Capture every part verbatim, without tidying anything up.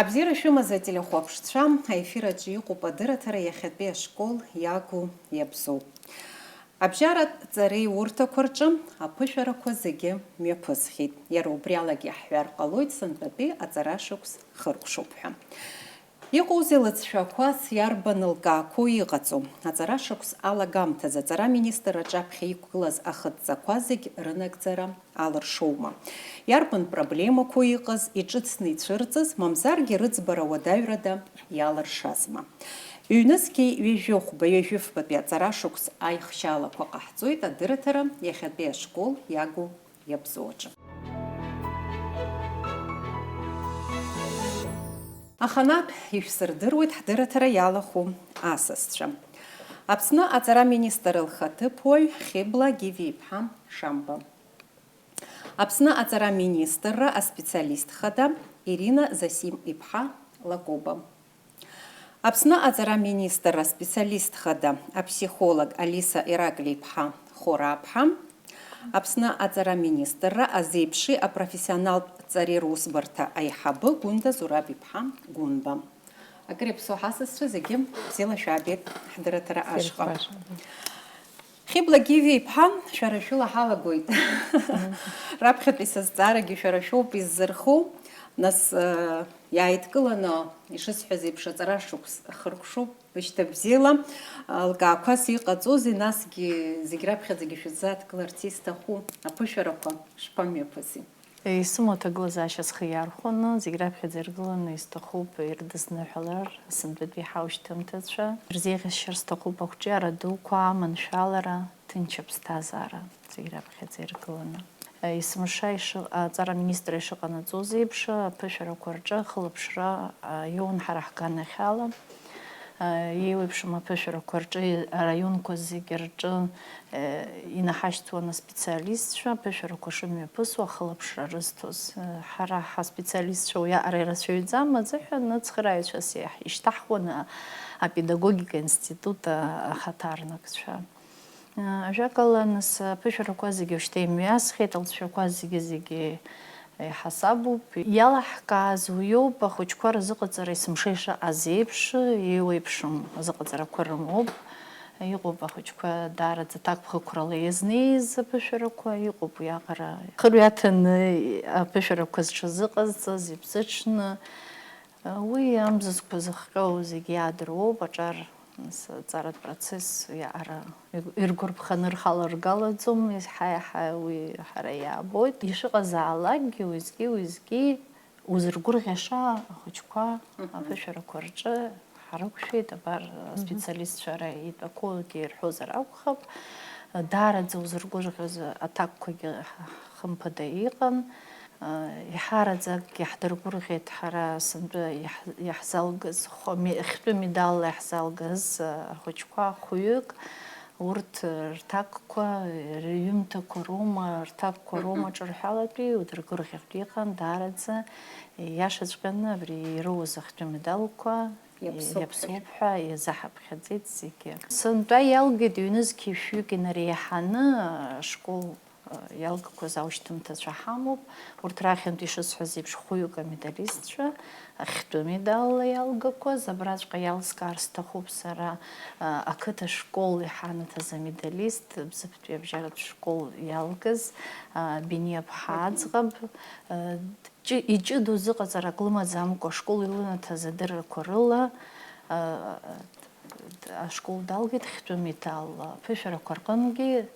Абзиара шәымаз, ателехәаԥшцәа, аефир аҿы иҟоуп адырраҭара иахьатәи ашкол иагу иабзоу. Абжьаратә ҵареиурҭақәа рҿы аԥышәарақәа зегьы мҩаԥысхьеит. Иара убри алагьы иаҳҳәар ҟалоит, сынтәатәи аҵарашықәс хыркәшоуп ҳәа. Иҟоузеи лыҵшәақәас иарбан лкаақәоу иҟаҵоу? Аҵарашықәс алагамҭазы аҵара аминистрра аҿаԥхьа иқәгылаз ахыдҵақәа зегь рынагӡара алыршоума? Иарбан проблемақәоу иҟаз, иҿыцны ицәырҵыз, мамзаргьы рыӡбара уадаҩрада иалыршазма? Ҩнызқьи ҩажәи хәба, ҩажәи фбатәи аҵарашықәс аихшьаалақәа ҟаҳҵоит адырраҭара иахьатәи ашкол иагу иабзоу аҿы. Аханатә ишәсырдыруеит ҳдырраҭара иалахәу асасцәа. Аԥсны аҵара министр лхаҭыԥуаҩ Хьыбла Гиви-иԥҳа Шамба. Аԥсны аҵара министрра аспециалист хада Ирина Засим-иԥҳа Лакоба. Аԥсны аҵара министрра аспециалист хада аԥсихолог Алиса Ираклиа-иԥҳа Хораԥҳа. Аԥсны аҵара министрра азеиԥши апрофессионалтә ҵареи русбарҭа аиҳабы Гәында Зураб-иԥҳа Гәынба. Акыр иаԥсоу ҳасасцәа зегьы бзиала шәаабеит ҳдырраҭара ашҟа. Хьыбла Гиви-иԥҳа, шәара шәыла ҳалагоит. Раԥхьатәи сызҵаарагьы шәара шәоуп иззырху. Нас, э, иааидкыланы, ишысҳәаз еиԥш, аҵара шықәс хыркәшоуп, бышьҭа бзиала, э, лкаақәас иҟаҵозеи, насгьы зегь раԥхьаӡагьы шәыззааҭгыларц исҭаху аԥышәарақәа шԥамҩаԥыси? Исымоу аҭагылазаашьа схы иархәаны, зегь раԥхьаӡа иргыланы исҭахуп ирыдысныҳәалар, сынтәатәи ҳаушьҭымҭацәа. Ирзеиӷьасшьар сҭахуп ақәҿиара дуқәа, аманшәалара, ҭынч аԥсҭазаара, зегь раԥхьаӡа иргыланы. Есымша ишыҟ-, аҵара аминистр ишыҟанаҵоз еиԥш, аԥышәарақәа рҿы ахылаԥшра, а, иоуан ҳара ҳганахьала. Еиуеиԥшым аԥышәарақәа рҿы араионқәа зегьы рҿы, э, инаҳашьҭуан аспециалистцәа, аԥышәарақәа шымҩаԥысуа ахылаԥшра рызҭоз. Э, ҳара ҳаспециалистцәа уиаҟара ирацәаҩӡам азыҳәан, ацхырааҩцәас иаҳ-, ишьҭаҳхуан апедагогика институт ахаҭарнакцәа. Ажәакала, нас, аԥышәарақәа зегьы уажәшьҭа имҩасхьеит, алҵшәақәа зегьы-зегьы иҳасабуп. Иалаҳкааз уиоуп, ахәыҷқәа рзыҟаҵара есымша ишыҟаз еиԥш, еиуеиԥшым азыҟаҵарақәа рымоуп. Иҟоуп ахәыҷқәа даараӡа аҭакԥхықәрала иазнеиз аԥышәарақәа, иҟоуп уиаҟара хырҩаҭаны аԥышәарақәа зҽазыҟазҵаз, иԥсыҽны. Уи амзызқәа зыхҟьоу зегьы иаадыруоуп, аҿар, нас, аҵаратә процесс иаара иргәарԥханы рхала ргалаӡом, еиҳа-еиҳа уи ҳара иаабоит. Ишыҟазаалакгьы, уеизгьы-уеизгьы узыргәырӷьаша ахәыҷқәа, мгм, аԥышәарақәа рҿы ҳарықәшәеит, абар, мгм, аспециалистцәа ара итәақәоугьы ирҳәозар акәхап, даараӡа узыргәырӷьоз аҭакқәагьы хымԥада иҟан. Еиҳараӡакгьы ҳдыргәырӷьеит ҳара сынтәа иаҳ-, иаҳзалгаз, хәа-, ме-, хьтәы медалла иаҳзалгаз, ахәыҷқәа хәҩык, урҭ рҭакқәа, рҩымҭақәа роума, рҭакқәа роума, мгм, ҿырҳәалатәи удыргәырӷьартә иҟан, даараӡа, иашаҵәҟьаны абри ироуз ахьтәы медалқәа иаԥсоуп, иаԥсоуп ҳәа иазаҳаԥхьаӡеит зегьы. Сынтәа иалгеит ҩнызқьи шәҩык инареиҳаны ашкол иалгақәаз аушьҭымҭацәа ҳамоуп. Урҭ рахьынтә, ишысҳәаз еиԥш, хәҩык амедалистцәа, ахьтәы медалла иалгақәаз, абраҵәҟьа иалскаар сҭахуп сара, ақыҭа школ иҳанаҭаз амедалист, Бзыԥтәи абжьаратә школ иалгаз, Бениаԥҳа аӡӷаб, ҷы-, иҷыдоу зыҟаҵарак лымаӡамкәа, ашкол илынаҭаз адыррақәа рыла, ашкол далгеит хьтәы медалла. Аԥышәарақәа рҟынгьы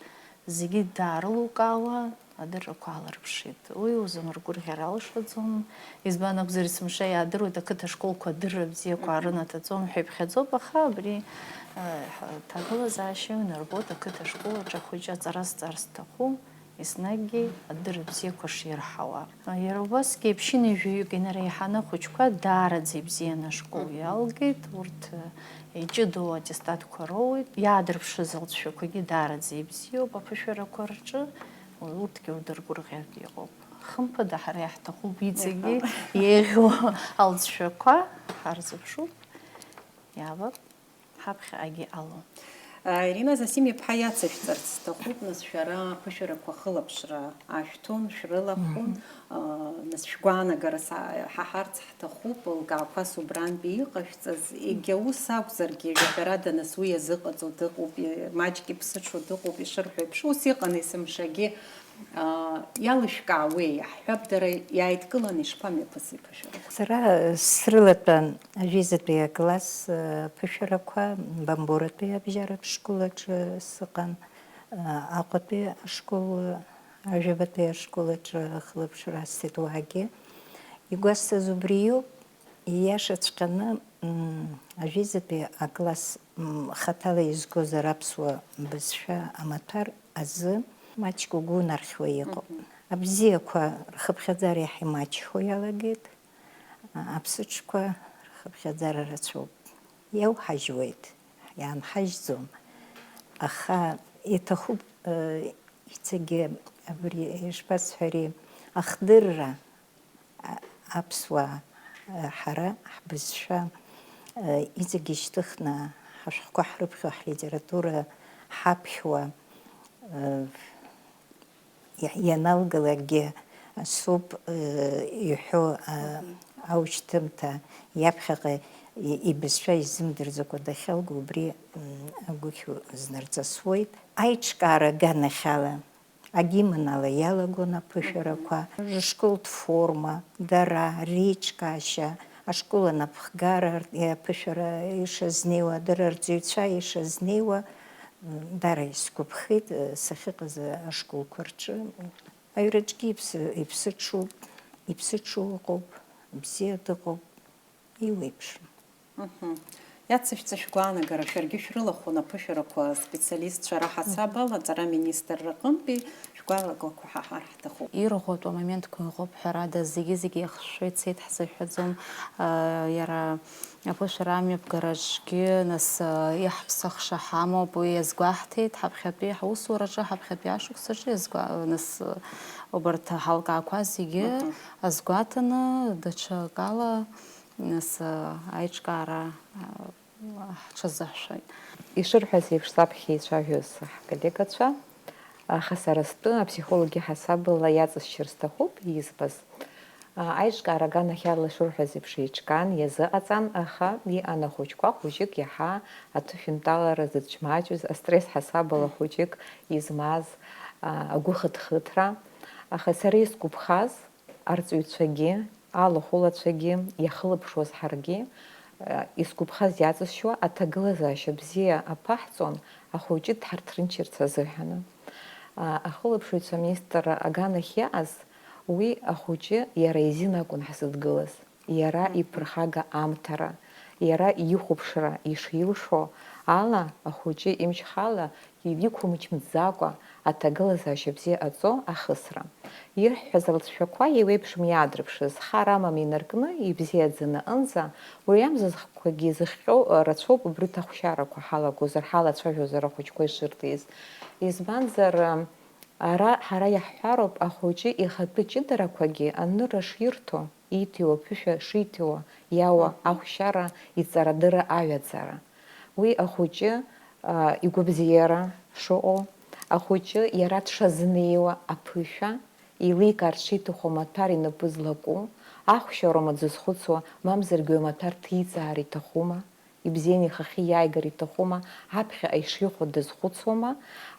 зегьы даарылукаауа адыррақәа аалырԥшит. Уи узымыргәырӷьар алшаӡом. Избан акәзар, есымша иаадыруеит, ақыҭа школқәа адырра бзиақәа, мгм, рынаҭаӡом ҳәа иԥхьаӡоуп, аха абри, э, ҳҭагылазаашьа ҩнарбоит, ақыҭа школ аҿы ахәыҷы аҵара зҵар зҭаху еснагьгьы адырра бзиақәа ширҳауа. Иара убасгьы ԥшьынҩажәаҩык инареиҳаны ахәыҷқәа даараӡа ибзианы ашкол, мгм, иалгеит. Урҭ, э, иҷыдоу аттестатқәа роуеит. Иаадырԥшыз алҵшәақәагьы даараӡа ибзиоуп аԥышәарақәа рҿы. Урҭгьы удыргәырӷьартә иҟоуп. Хымԥада, ҳара иаҳҭахуп иҵегьы, иаҳа, еиӷьу алҵшәақәа ҳарзыԥшуп. Иаабап. Ҳаԥхьаҟагьы ало. Ирина Зосим-иԥҳа, иацышәҵарц сҭахуп, нас, шәара аԥышәарақәа хылаԥшра ашәҭон, шәрылахәын, нас, шәгәаанагара са-, ҳаҳарц ҳҭахуп, лкаақәас убрантәи иҟашәҵаз, егьа ус акәзаргьы, жәаҳәарада, нас, уи иазыҟаҵо дыҟоуп, и-, маҷк иԥсыҽу дыҟоуп, ишырҳәо еиԥш, ус иҟан есымшагьы. Иалышәкаауеи, иаҳҳәап, дара иааидкыланы ишԥамҩаԥыси аԥышәарақәа? Сара срылатәан ажәизатәи акласс, э, аԥышәарақәа, Бамборатәи абжьаратә школ аҿы сыҟан, э, Аҟәатәи ашкол, э, Ажәабатәи ашкол аҿы ахылаԥшра асҭеит уаагьы. Игәасҭаз убриоуп, ииашаҵәҟьаны, м, ажәизатәи акласс, м, хаҭала изгозар аԥсуа бызшәа амаҭәар азы маҷк угәы унархьуа иҟоуп. Мгм. Абзиақәа рхыԥхьаӡара иаҳа имаҷхо иалагеит, а, аԥсыҽқәа рхыԥхьаӡара рацәоуп. Иауҳажьуеит, иаанҳажьӡом. Аха иҭахуп, э, иҵегьы абри, ишԥасҳәари, ахдырра, а-, аԥсуаа, э, ҳара ҳбызшәа, э, иҵегьы ишьҭыхны, ҳашәҟәқәа ҳрыԥхьо, ҳлитература ҳаԥхьуа, э, иа-, ианалгалакгьы асуп, э, иҳәо, э, аушьҭымҭа иаԥхьаҟа и-, ибызшәа изымдырӡакәа дахьалго убри, м, агәыхь знарҵысуеит. Аиҿкаара аганахьала, агимн ала иалагон аԥышәарақәа, рышколтә форма, дара, реиҿкаашьа, ашкол анапхгара, аԥышәара ишазнеиуа, дара рҵаҩцәа ишазнеиуа, м, дара исгәаԥхеит, э, сахьыҟаз ашколқәа рҿы. Аҩраҿгьы иԥсы, иԥсыҽуп, иԥсыҽу ыҟоуп, бзиа дыҟоуп, иуеиԥшым. Мгм. Иацышәҵа шәгәаанагара, шәаргьы шәрылахәын аԥышәарақәа аспециалистцәа раҳасабала аҵара аминистрра аҟынтәи, шәгәаанагақәа ҳаҳар ҳҭахуп. Ирӷәӷәатәу амоментқәа ыҟоуп, ҳәарада, зегьы-зегьы еихшәшәо ицеит ҳзыҳәаӡом, а, иара аԥышәара амҩаԥгараҿгьы, нас, а, иаҳԥсахша ҳамоуп, уи иазгәаҳҭеит, ҳаԥхьатәи ҳусураҿы, ҳаԥхьатәи ашықәсаҿы иазгәа-, нас, а, убарҭ ҳалкаақәа зегьы Мгм. азгәаҭаны, даҽакала, нас, а, аиҿкаара, а, ҳҽазыҳәҳәоит. Ишырҳәаз еиԥш, саԥхьа еицәажәоз ҳколлегацәа, аха сара стәы аԥсихологи ҳасабала иаҵысшьыр сҭахуп избаз. А, аиҿкаара аганахьала ишырҳәаз еиԥш еиҿкаан, иазыҟаҵан, аха иҟан ахәыҷқәа хәыҷык иаҳа аҭышәынтәалара зыцәмаҷыз, астресс ҳасабала хәыҷык измаз, а, агәыхыҭхыҭра. Аха сара исгәаԥхаз, арҵаҩцәагьы, алахәылацәагьы, иахылаԥшуаз ҳаргьы, э, исгәаԥхаз иаҵысшьуа аҭагылазаашьа бзиа аԥаҳҵон, ахәыҷы дҳарҭрынчырц азыҳәаны. А, ахылаԥшыҩцәа аминистрра аганахь иааз, уи ахәыҷы иара изин акәын ҳзыдгылаз. Иара Мгм. иԥырхага амҭара, иара ихәаԥшра ишилшо ала, ахәыҷы имчхала иқәымчымӡакәа аҭагылазаашьа бзиа ҟаҵо ахысра. Ирҳәҳәаз алҵшәақәа еиуеиԥшым иаадырԥшыз, хар амам инаркны, ибзиаӡаны аҟынӡа, уи амзызхқәагьы зыхҟьоу рацәоуп, убри ҭахәшьарақәа ҳалагозар, ҳалацәажәозар ахәыҷқәа ишырҭиз. Избанзар, ара ҳара иаҳҳәароуп ахәыҷы ихатәы ҷыдарақәагьы анырра ширҭо, ииҭиуа аԥышәа шиҭиуа, иауа Мгм. ахәшьара, иҵарадырра аҩаӡара. Уи ахәыҷы, а, игәабзиара шыҟоу, ахәыҷы иара дшазнеиуа аԥышәа, еиликаарц шиҭаху амаҭәар инапы злаку, ахәшьароума дзызхәыцуа, мамзаргьы уи амаҭәар ҭиҵаар иҭахума, ибзианы ихахьы иааигар иҭахума, аԥхьаҟа ишихәо дазхәыцуама,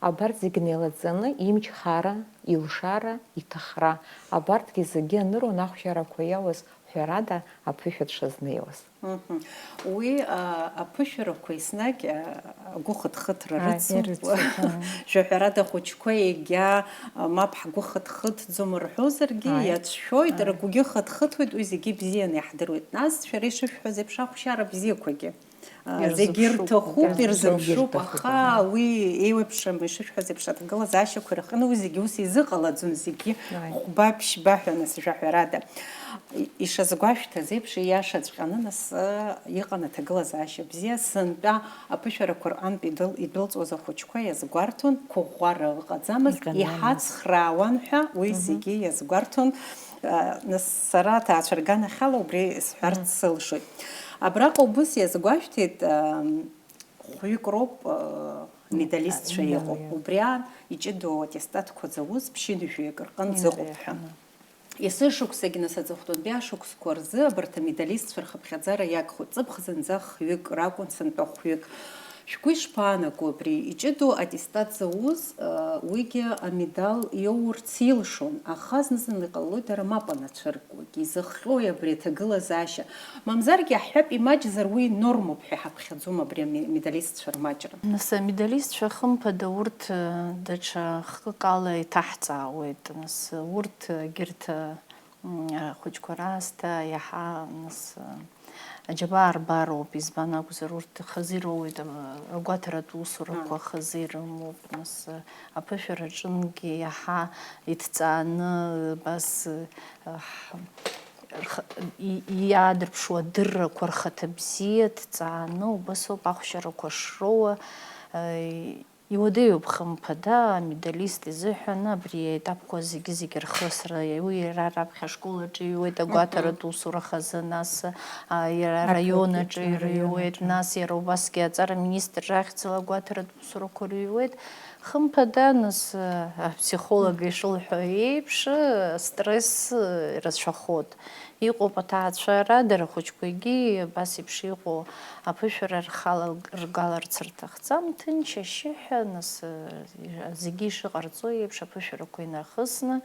абарҭ зегь неилаҵаны, имч хара, илшара, иҭахра, абарҭгьы зегьы анырон ахәшьарақәа иауаз, ҳәарада, аԥышәа дшазнеиуаз. Мгм. Уи, а, аԥышәарақәа еснагь, а, агәыхыҭхыҭра Ааи, рыцуп. ирыцуп, ааи. Жәаҳәарада, ахәыҷқәа егьа, а, мап ҳгәыхыҭхыҭӡом рҳәозаргьы, Ааи. иацәшәоит, Ааи. рыгәгьы хыҭхыҭуеит, уи зегьы бзианы иаҳдыруеит. Нас, шәара ишышәҳәаз еиԥш, ахәшьара бзиақәагьы, а, зегьы Ирзыԥшуп, рҭахуп, ирзыԥшуп. ирзыԥшуп, аха Ааи. уи еиуеиԥшым, ишышәҳәаз еиԥш, аҭагылазаашьақәа ирыхҟьаны уи зегьы ус изыҟалаӡом, зегьы Ааи. хәба-ԥшьба ҳәа, нас, жәаҳәарада. И-, ишазгәашәҭаз еиԥш, ииашаҵәҟьаны нас, э, иҟан аҭагылазаашьа бзиа, сынтәа аԥышәарақәа рҟынтә идәыл-, идәылҵуаз ахәыҷқәа иазгәарҭон, қәыӷәӷәара ыҟаӡамызт, Иҟаӡамызт. иҳацхраауан ҳәа уи Мгм. зегьы иазгәарҭон. Э, нас сара аҭаацәа рганахьала убри сҳәарц Мгм. сылшоит. Абраҟа убыс иазгәашәҭеит, э, Хәҩык роуп, э, медалистцәа иҟоу. Убри аан иҷыдоу аттестатқәа зауз ԥшьынҩажәаҩык рҟынӡа ыҟоуп ҳәа. Есышықәсагьы, нас, аҵыхәтәантәи ашықәсқәа рзы абарҭ амедалистцәа рхыԥхьаӡара иагхоит. Ҵыԥх зынӡа хҩык ракәын, сынтәа хәҩык. Шәгәы ишԥаанаго абри? Иҷыдоу аттестат зауз, э, уигьы амедал иоурц илшон, аха зны-зынла иҟалоит дара мап анацәыркуагь. Изыхҟьои абри аҭагылазаашьа? Мамзаргьы, иаҳҳәап, имаҷзар уи нормоуп ҳәа иҳаԥхьаӡом абри ами-, амедалистцәа рмаҷра. Нас амедалистцәа, хымԥада, урҭ, э, даҽа хкык ала иҭаҳҵаауеит. Нас урҭ, егьырҭ, э, м, ахәыҷқәа раасҭа иаҳа, нас, э, аџьабаа рбароуп, избан акәзар, урҭ хазы ироуеит, э, агәаҭаратә усурақәа хазы ирымоуп, нас, э, аԥышәара аҿынгьы иаҳа иҭҵааны, абас, э, ҳ-, рх-, и-, иаадырԥшуа адыррақәа рхаҭа бзиа ҭҵааны, убас ауп ахәшьарақәа шроуа, э, Иуадаҩуп, хымԥада, амедалист изыҳәан абри аетапқәа зегьы-зегьы рхысра. Уи иара раԥхьа ашкол аҿы иҩуеит, агәаҭаратә усура хазы, нас, а, иара араион аҿы ирыҩуеит, нас иара убасгьы аҵара министр ахьӡала агәаҭаратә усурақәа рыҩуеит. Хымԥада, нас, а, аԥсихолог ишылҳәо еиԥш, а, стресс, а, рацәахоит. Иҟоуп аҭаацәара, дара ахәыҷқәагьы абас еиԥш иҟоу аԥышәара рхала ргаларц рҭахӡам, ҭынч ашьшьыҳәа, нас, зегьы ишыҟарҵо еиԥш, аԥышәарақәа инархысны,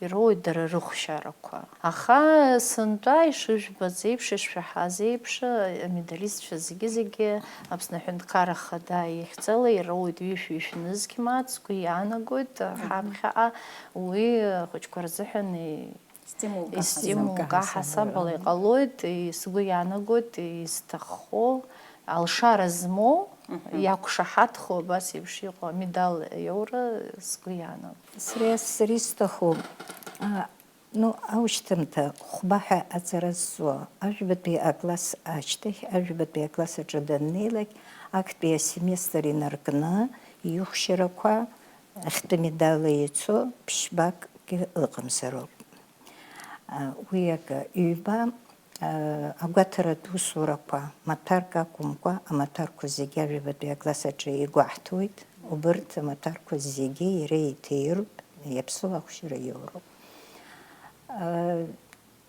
ироуеит дара рыхәшьарақәа. Аха сынтәа ишыжәбаз еиԥш, ишшәаҳаз еиԥш, амедалистцәа зегьы-зегьы Аԥсны Аҳәынҭқарра Ахада ихьӡала ироуеит ҩышә-ҩышә нызқь мааҭ, сгәы иаанагоит, ҳаԥхьаҟа уи ахәыҷқәа рзыҳәан Истимулка ҳасабала иҟалоит, и-, сгәы иаанагоит, изҭаххо, алшара змоу, иақәшаҳаҭхо, абас еиԥш иҟоу амедал иоура сгәы иаанагоит. Сара, сара исҭаху, а, ну, аушьҭымҭа хәба ҳәа аҵара зҵо, ажәбатәи акласс ашьҭахь, ажәбатәи акласс аҿы даннеилак, актәи асеместр инаркны, ихәшьарақәа, ахьтәы медал ицо ԥшьбакгьы ыҟамзароуп. Уи акы, ҩба, агәаҭаратә усурақәа, маҭәарк акәымкәа, амаҭәарқәа зегьы ажәабатәи акласс аҿы игәаҳҭоит. Убырҭ амаҭәарқәа зегьы иара иҭируп, иаԥсоу ахәшьара иоуроуп.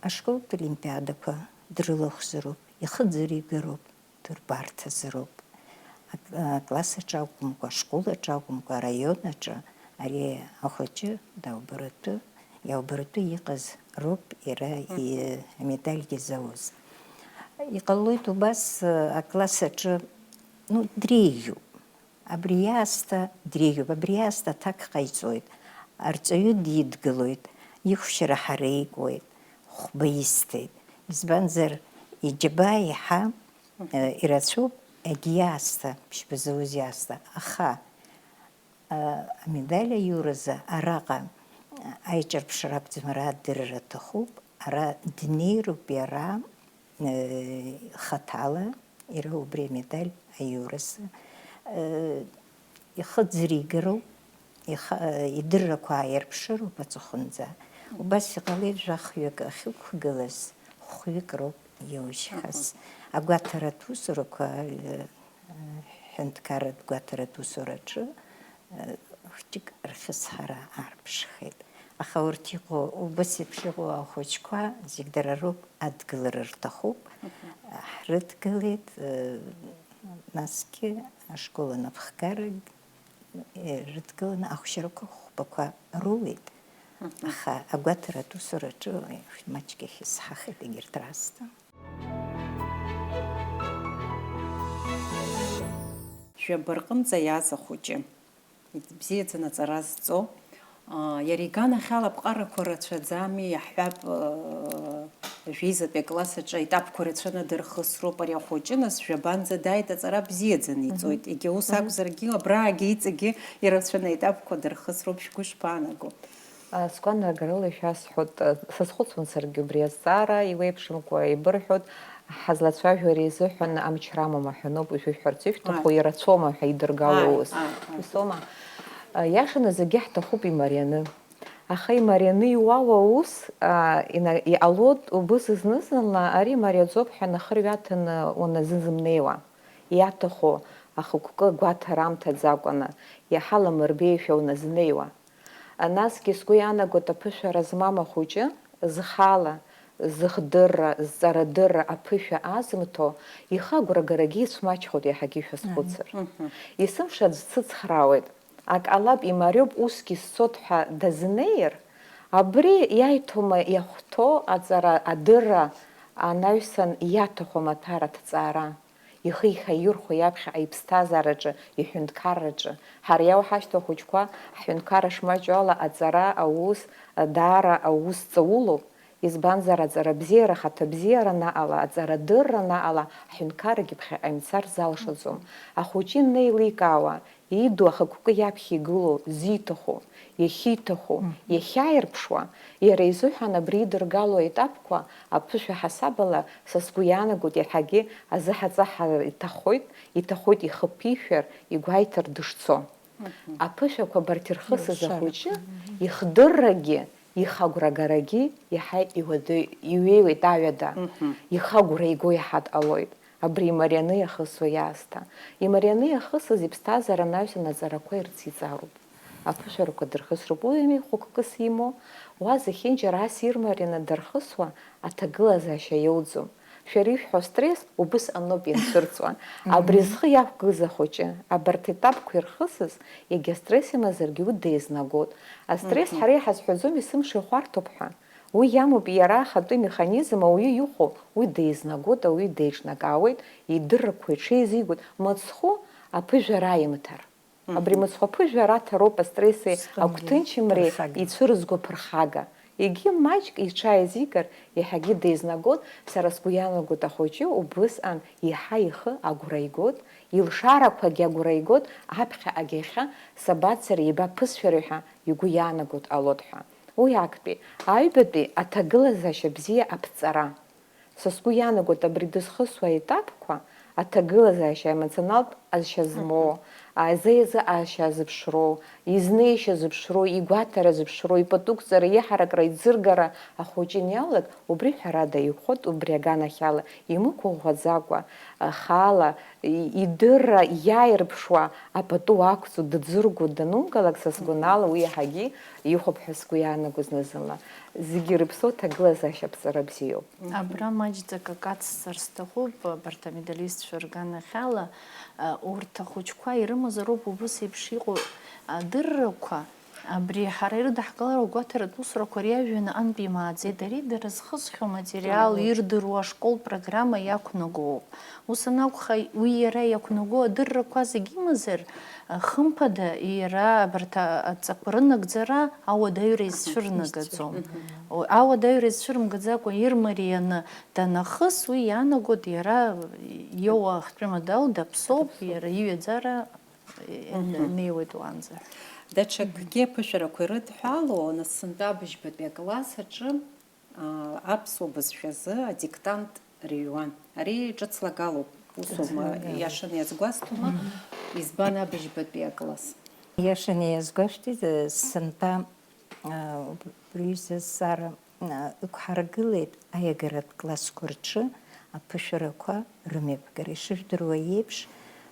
Ашколтә олимпиадақәа дрылахәзароуп, ихы ӡыригароуп. Дыргәарҭазароуп. Ак-, акласс аҿы акәымкәа, ашкол аҿы акәымкәа, араион аҿы ари ахәыҷы даубаратәы, иаубаратәы иҟаз роуп иара и-, амедальгьы зауз. Иҟалоит убас, акласс аҿы, ну, дреиӷьуп. Абри аасҭа дреиӷьуп, абри аасҭа аҭак ҟаиҵоит. Арҵаҩы дидгылоит, ихәшьара ҳареикуеит, хәба исҭеит. Избанзар, иџьабаа еиҳа Э, ирацәоуп егьи аасҭа, ԥшьба зауз иаасҭа, аха, э, амедаль аиуразы араҟа, э, аиҿырԥшра акәӡам, ара адырра аҭахуп, ара днеироуп иара, э, хаҭала, иара убри амедаль аиуразы, э, ихы ӡригароуп, иха-, идыррақәа ааирԥшыроуп аҵыхәанӡа. Убас иҟалеит жәахҩык ахьықәгылаз, хәҩык роуп иоужьхаз. Агәаҭаратә усурақәа, э, ҳәынҭқарратә гәаҭаратә усураҿы, э, хәҷык рхьысҳара аарԥшхеит. Аха урҭ иҟоу, убас еиԥш иҟоу ахәыҷқәа зегь дара роуп, адгылара рҭахуп. Ҳрыдгылеит, э, насгьы ашкол анапхгара ирыдгыланы ахәшьарақәа хәбақәа роуеит. Аха агәаҭаратә усураҿы маҷк иахьысҳахеит егьырҭ раасҭа. Жәаба рҟынӡа иааз ахәыҷы. Ибзиаӡаны аҵара зҵо. Аа, иара иганахьала аԥҟарақәа рацәаӡами, иаҳҳәап, аа, жәеизатәи акласс аҿы аетапқәа рацәаны дырхысроуп ари ахәыҷы, нас жәабанӡа дааит, аҵара бзиаӡаны иҵоит. Мгм. Егьа ус Мгм. акәзаргьы, абраагьы иҵегьы ирацәаны аетапқәа дырхысроуп, шәгәы шԥаанаго? А, сгәаанагарала ишәасҳәоит, а, сазхәыцуан саргьы убри азҵаара, еиуеиԥшымкәа еибырҳәоит, ҳазлацәажәо ари азыҳәан амч рамоума ҳәа ноуп ишәышәҳәарц ишәҭаху, Ааи. ирацәоума ҳәа идыргало Ааи, ус. ааи, ааи. Усоума? А, иашаны зегьы ҳҭахуп имарианы. Аха имарианы иуоу аус, а, ина-, иҟалоит убыс зны-зынла ари мариаӡоуп ҳәа нахырҩаҭаны уназызымнеиуа. Иаҭаху ахықәкы гәаҭара амҭаӡакәаны, иаҳа ламырбеишәа уназнеиуа. Насгьы сгәы иаанагоит аԥышәара змам ахәыҷы, зхала, зыхдырра, зҵарадырра аԥышәа азымҭо, ихы агәрагарагьы ицәмаҷхоит, иаҳагьы шәазхәыцыр. Мгм. Есымша аӡә дсыцхраауеит. Ак ҟалап, имариоуп, усгьы сцот ҳәа дазнеир, абри иаиҭома иахәҭоу аҵара, адырра анаҩсан иаҭаху амаҭәар аҭҵаара? Ихы ихаирхәо иаԥхьаҟа иԥсҭазаараҿы, иҳәынҭқарраҿы. Ҳара иауҳашьҭоу ахәыҷқәа ҳҳәынҭқарра шмаҷу ала аҵара аус, даара аус ҵаулоуп. Избанзар, аҵара бзиара, ахаҭа бзиара анаҟала, аҵара дырра анаҟала, ҳҳәынҭқаррагьы ԥхьаҟа имцар залшаӡом. Ахәыҷы инеиликаауа, иду ахықәкы иаԥхьа игылоу, зиҭаху, иахьиҭаху, Мгм. иахьааирԥшуа, иара изыҳәан абри идыргало аетапқәа аԥышәа ҳасабала, са сгәы иаанагоит, иаҳагьы азыҳаҵаҳара иҭахоит, иҭахоит ихы ԥишәар, игәаиҭар дышцо. Мгм. Аԥышәақәа абарҭ ирхысыз Илшарақәа. ахәыҷы, Мгм. ихдыррагьы, ихагәрагарагьы иаҳа иуадаҩ-, иҩеиуеит аҩада, Мгм. ихы агәра иго иаҳа дҟалоит. Абри имарианы иахысуа иаасҭа. Имарианы иахысыз иԥсҭазаара анаҩсан аҵарақәа ирциҵароуп. Аԥышәарақәа дырхысроуп. Уи ами хәыккыс имоу. Уа зехьынџьара ас ирмарианы дархысуа аҭагылазаашьа иоуӡом. Шәара ишәҳәо астресс убыс аноуп ианцәырҵуа. Абри Мгм. зхы иақәгыз ахәыҷы, абарҭ етапқәа ирхысыз, егьа астресс имазаргьы уи деизнагот. Астресс Мгм. ҳара иҳазҳәаӡом есымша ихәарҭоуп ҳәа. Уи иамоуп иара ахатәы механизм, ауаҩы ихәо, уи деизнагоит, ауаҩы деиҿнакаауеит, идыррақәа иҽеизигоит, мыцхәы аԥыжәара аимҭар. Абри Мгм. мыцхәы аԥыжәара аҭароуп астреси Усҟангьы агәҭынчымреи ԥырхага. ицәырызго ԥырхага. Егьи маҷк иҽааизигар, иаҳагьы деизнагон, сара сгәы иаанагоит ахәыҷы убысҟан иаҳа ихы агәра игот, илшарақәагьы агәра игот, аԥхьаҟагь иахьа сабацари, ибаԥысшәари ҳәа игәы иаанагоит ҟалот ҳәа. Уи актәи, аҩбатәи аҭагылазаашьа бзиа аԥҵара. Са сгәы иаанагоит абри дызхысуа аетапқәа, аҭагылазаашьа, аемоционалтә ҟазшьа змоу, Мгм. азы-изы ҟазшьа азыԥшроу, изнеишьа зыԥшроу, игәаҭара зыԥшроу, ипатуқәҵара, иҳаракра, иӡыргара ахәыҷы ианиалак, убри ҳәарада иӷәӷәоит, убри аганахьала, имықәыӷәӷәаӡакәа, хаала, и-, идырра иааирԥшуа апату ақәҵо, дыӡырго данугалак, са сгәанала, уи иаҳагьы ихәап ҳәа сгәы иаанагоз зны-зынла. Зегьы ирыԥсоу ҭагылазаашьа аԥҵара бзиоуп. Абра маҷӡак акы ацсҵар сҭахуп, абарҭ амедалистцәа рганахьала, а, урҭ ахәыҷқәа ирымазароуп убыс еиԥш иҟоу адыррақәа, абри ҳара ирыдаҳкылароу агәаҭаратә усурақәа риажәҩан аҟынтә имааӡеит, ари дара зхысхьоу аматериал Ҿааиуеит. ирдыруа ашкол программа иақәнагоуп. Ус анакәха, уи иара иақәнаго адыррақәа зегь имазар, а, хымԥада, иара абарҭ а-, адҵақәа рынагӡара ауадаҩра Аҳа, изцәырнагаӡом. изцәырнагаӡом. О, ауадаҩра изцәырымгаӡакәа ирмарианы данахыс, уи иаанагоит иара иоуа ахьтәы медал даԥсоуп, Даԥсоуп. иара иҩаӡара, э, Мгм. неиуеит уаанӡа. Даҽакгьы аԥышәарақәа ирыдҳәалоу, нас сынтәа абыжьбатәи акласс аҿы, аа, аԥсуа бызшәазы адиктант рыҩуан. Ари ҿыц лагалоуп, усоума, Ҿыц лагалоуп. Иашаны иазгәасҭома, Мгм. избан абыжьбатәи акласс? Иашаны иазгәасҭеит, э, сынтәа, э, убри зызҵаара, э, ықәҳаргылеит аиагаратә классқәа рҿы аԥышәарақәа рымҩаԥгара. Ишыжәдыруа еиԥш,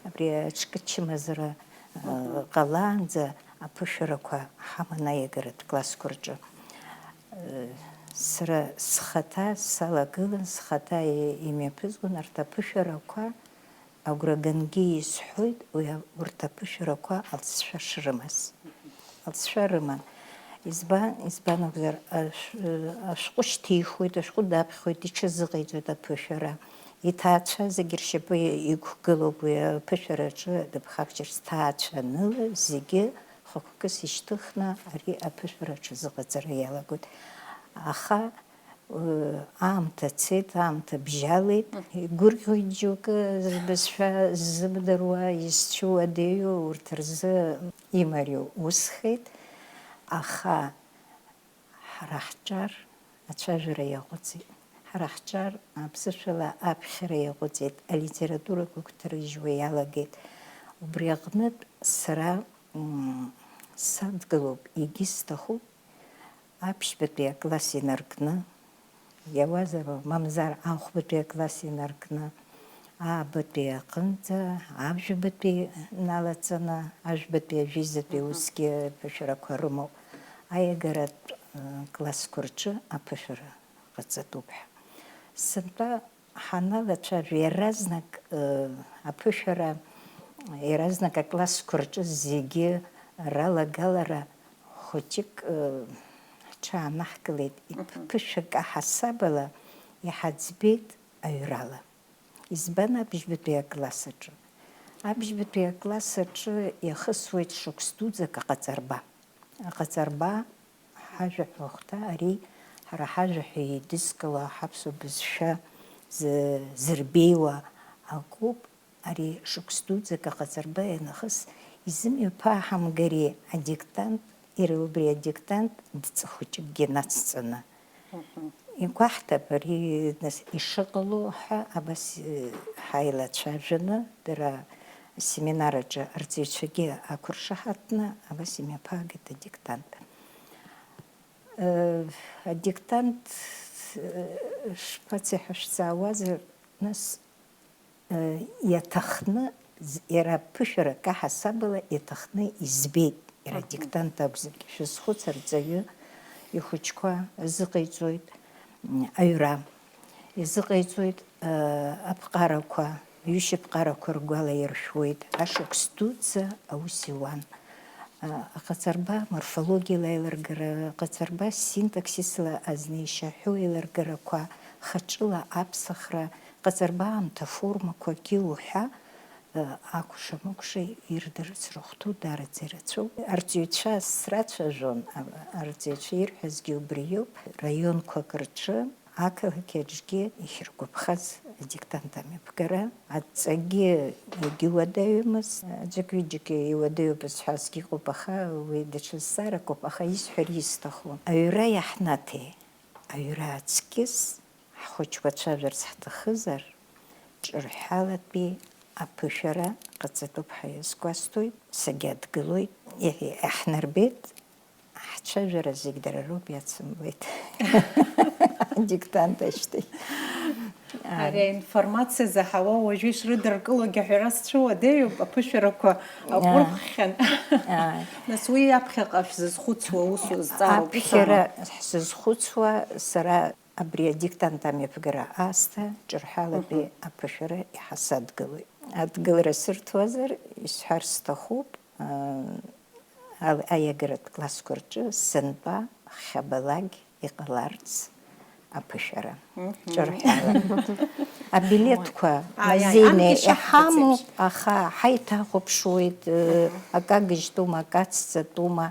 абри аҿкы чымазара, э, Мгм. ҟалаанӡа аԥышәарақәа ҳаман аиагаратә классқәа рҿы. Э, сара схаҭа салагылан, схаҭа и-, имҩаԥызгон арҭ аԥышәарақәа. Агәра гангьы исҳәоит уи, урҭ аԥышәарақәа алҵшәа шрымаз. Алҵшәа рыман. Избан, избан акәзар, ашә-, ашәҟәы шьҭихуеит, ашәҟәы даԥхьоит, иҽазыҟаиҵоит аԥышәара. Иҭаацәа зегьы ршьапы иқәгылоуп уи аԥышәараҿы дыԥхашьарц. Ҭаацәаныла зегьы хықәкыс ишьҭыхны ари аԥышәара аҽазыҟаҵара иалагоит. Аха Аамҭа цеит, аамҭа бжьалеит, игәырӷьоит џьоукы рбызшәа ззымдыруа, изцәыуадаҩу, урҭ рзы имариоу усхеит, аха ҳара ҳҿар ацәажәара иаҟәыҵит. Ҳара ҳҿар аԥсышәала аԥхьара иаҟәыҵит, алитература гәыгәҭарыжьуа иалагеит. Убри аҟнытә сара, м, садгылоуп, егьысҭахуп, аԥшьбатәи акласс инаркны, иауазароуп, мамзар ахәбатәи акласс инаркны, Аабатәи аҟынӡа, ажәабатәи налаҵаны, ажәбатәи ажәизатәи усгьы ԥышәарақәа рымоуп. Аиагаратә, э, классқәа рҿы аԥышәара ҟаҵатәуп ҳәа. Сынтәа ҳаналацәажәа, иаразнак, э, аԥышәара, иаразнак аклассқәа рҿы зегьы ралагалара хәыҷык, э, ҳҽаанаҳкылеит. Мгм. Иԥышәак аҳасабала иҳаӡбеит аҩрала. Избан абжьбатәи акласс аҿы? Абжьбатәи акласс аҿы иахысуеит шықәс дуӡӡак аҟаҵарба. Аҟаҵарба ҳажәаҳәа ахәҭа, ари ҳара ҳажәаҳәа еидызкыло, ҳаԥсуа бызшәа зы-, зырбеиуа акоуп. Ари шықәс дуӡӡак аҟаҵарба ианахыс, изымҩаԥааҳамгари адиктант, иара убри адиктант дҵа хәыҷыкгьы нацҵаны. Мгм. Игәаҳҭап, ари, нас, ишыҟало ҳәа абас, э, ҳаилацәажәаны, дара асеминар аҿы арҵаҩцәагьы ақәыршаҳаҭны абас имҩаԥаагеит адиктант. Э, адиктант, э, шԥацеи ҳәа шәҵаауазар, нас, э, иаҭахны, з-, иара ԥышәарак аҳасабала иаҭахны избеит, иара Мгм. адиктант акәзаргьы. Шәызхәыц, арҵаҩы ихәыҷқәа азыҟаиҵоит, м, аҩра изыҟаиҵоит, э, аԥҟарақәа, ҩышьаԥҟарақәа ргәалаиршәуеит, ашықәс дуӡӡа аус иуан. Аҟаҵарба морфологиала аилыргара, аҟаҵарба синтаксисла азнеишьа ҳәоу аилыргарақәа, хаҿыла аԥсахра, ҟаҵарба аамҭа формақәагьы уҳәа, акәша-мыкәша ирдырц рыхәҭоу даараӡа ирацәоуп. Арҵаҩцәа срацәажәон, а-, арҵаҩцәа ирҳәазгьы убриоуп, раионқәак рҿы, ақалақь аҿгьы иахьыргәаԥхаз адиктант амҩаԥгара, адҵагьы егьиуадаҩымызт, аӡәык-ҩыџьак иуадаҩуп зҳәазгьы ыҟоуп, аха уи даҽа зҵааракоуп, аха исҳәар исҭаху, аҩра иаҳнаҭеи, аҩра аҵкьыс ҳхәыҷқәа цәажәарц ҳҭахызар, ҿырҳәалатәи аԥышәара ҟаҵатәуп ҳәа иазгәасҭоит, сагьадгылоит, иаҳ-, иаҳнарбеит. Ҳцәажәара зегь дара роуп, иацымлеит. Адиктант ашьҭахь. Ари аинформациа заҳауа уажәы ишрыдыркылогьы аҳәара сцәыуадаҩуп, аԥышәарақәа аҟәырххьан. Ааи. Нас уи аԥхьаҟа шәзызхәыцуа усу зҵаароуп, Аԥхьара шәама? Ҳзызхәыцуа сара абри адиктант амҩаԥгара аасҭа ҿырҳәалатәи Мгм. аԥышәара иҳасадгылоит. Адгылара сырҭозар, исҳәар сҭахуп, аа, ал-, аиагаратә классқәа рҿы сынтәа хьабалак иҟаларц аԥышәара. Мгм. Ҿырҳәала. Абилеҭқәа Ааи, ааи, мазеины анкьа шаҳҭац иҳамоуп, еиԥш. Аха ҳаиҭахәаԥшуеит, э, Мгм. акы агыжьтәума, акы ацҵатәума,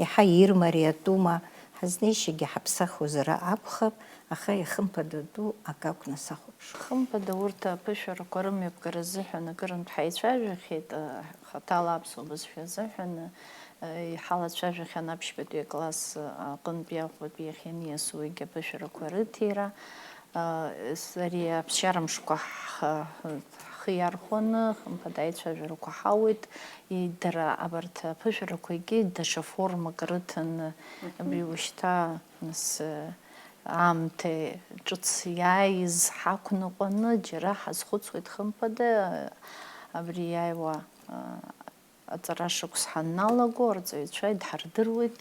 иаҳа ирмариатәума, ҳазнеишьагьы ҳаԥсахуазар акәхап, аха ихымԥадатәу акы акәны сахәаԥшуеит. Хымԥада, урҭ аԥышәарақәа рымҩаԥгара азыҳәан акырынтә ҳаицәажәахьеит, э, хаҭала аԥсуа бызшәа азыҳәан, э, иҳалацәажәахьан аԥшьбатәи акласс аҟынтәи аӷбатәи иахьаниасуагь аԥышәарақәа рыҭира. Э, с-, ари аԥсшьара мшқәа ҳхы, ҳхы иархәаны, хымԥада аицәажәарақәа ҳауеит. И-, дара абарҭ аԥышәарақәагьы даҽа формак рыҭаны, Мгм. абри ушьҭа, нас, э, аамҭа ҿыц иааиз ҳақәныҟәаны џьара ҳазхәыцуеит, хымԥада, абри иааиуа, э, аҵара шықәс ҳанналаго, арҵаҩцәа идҳардыруеит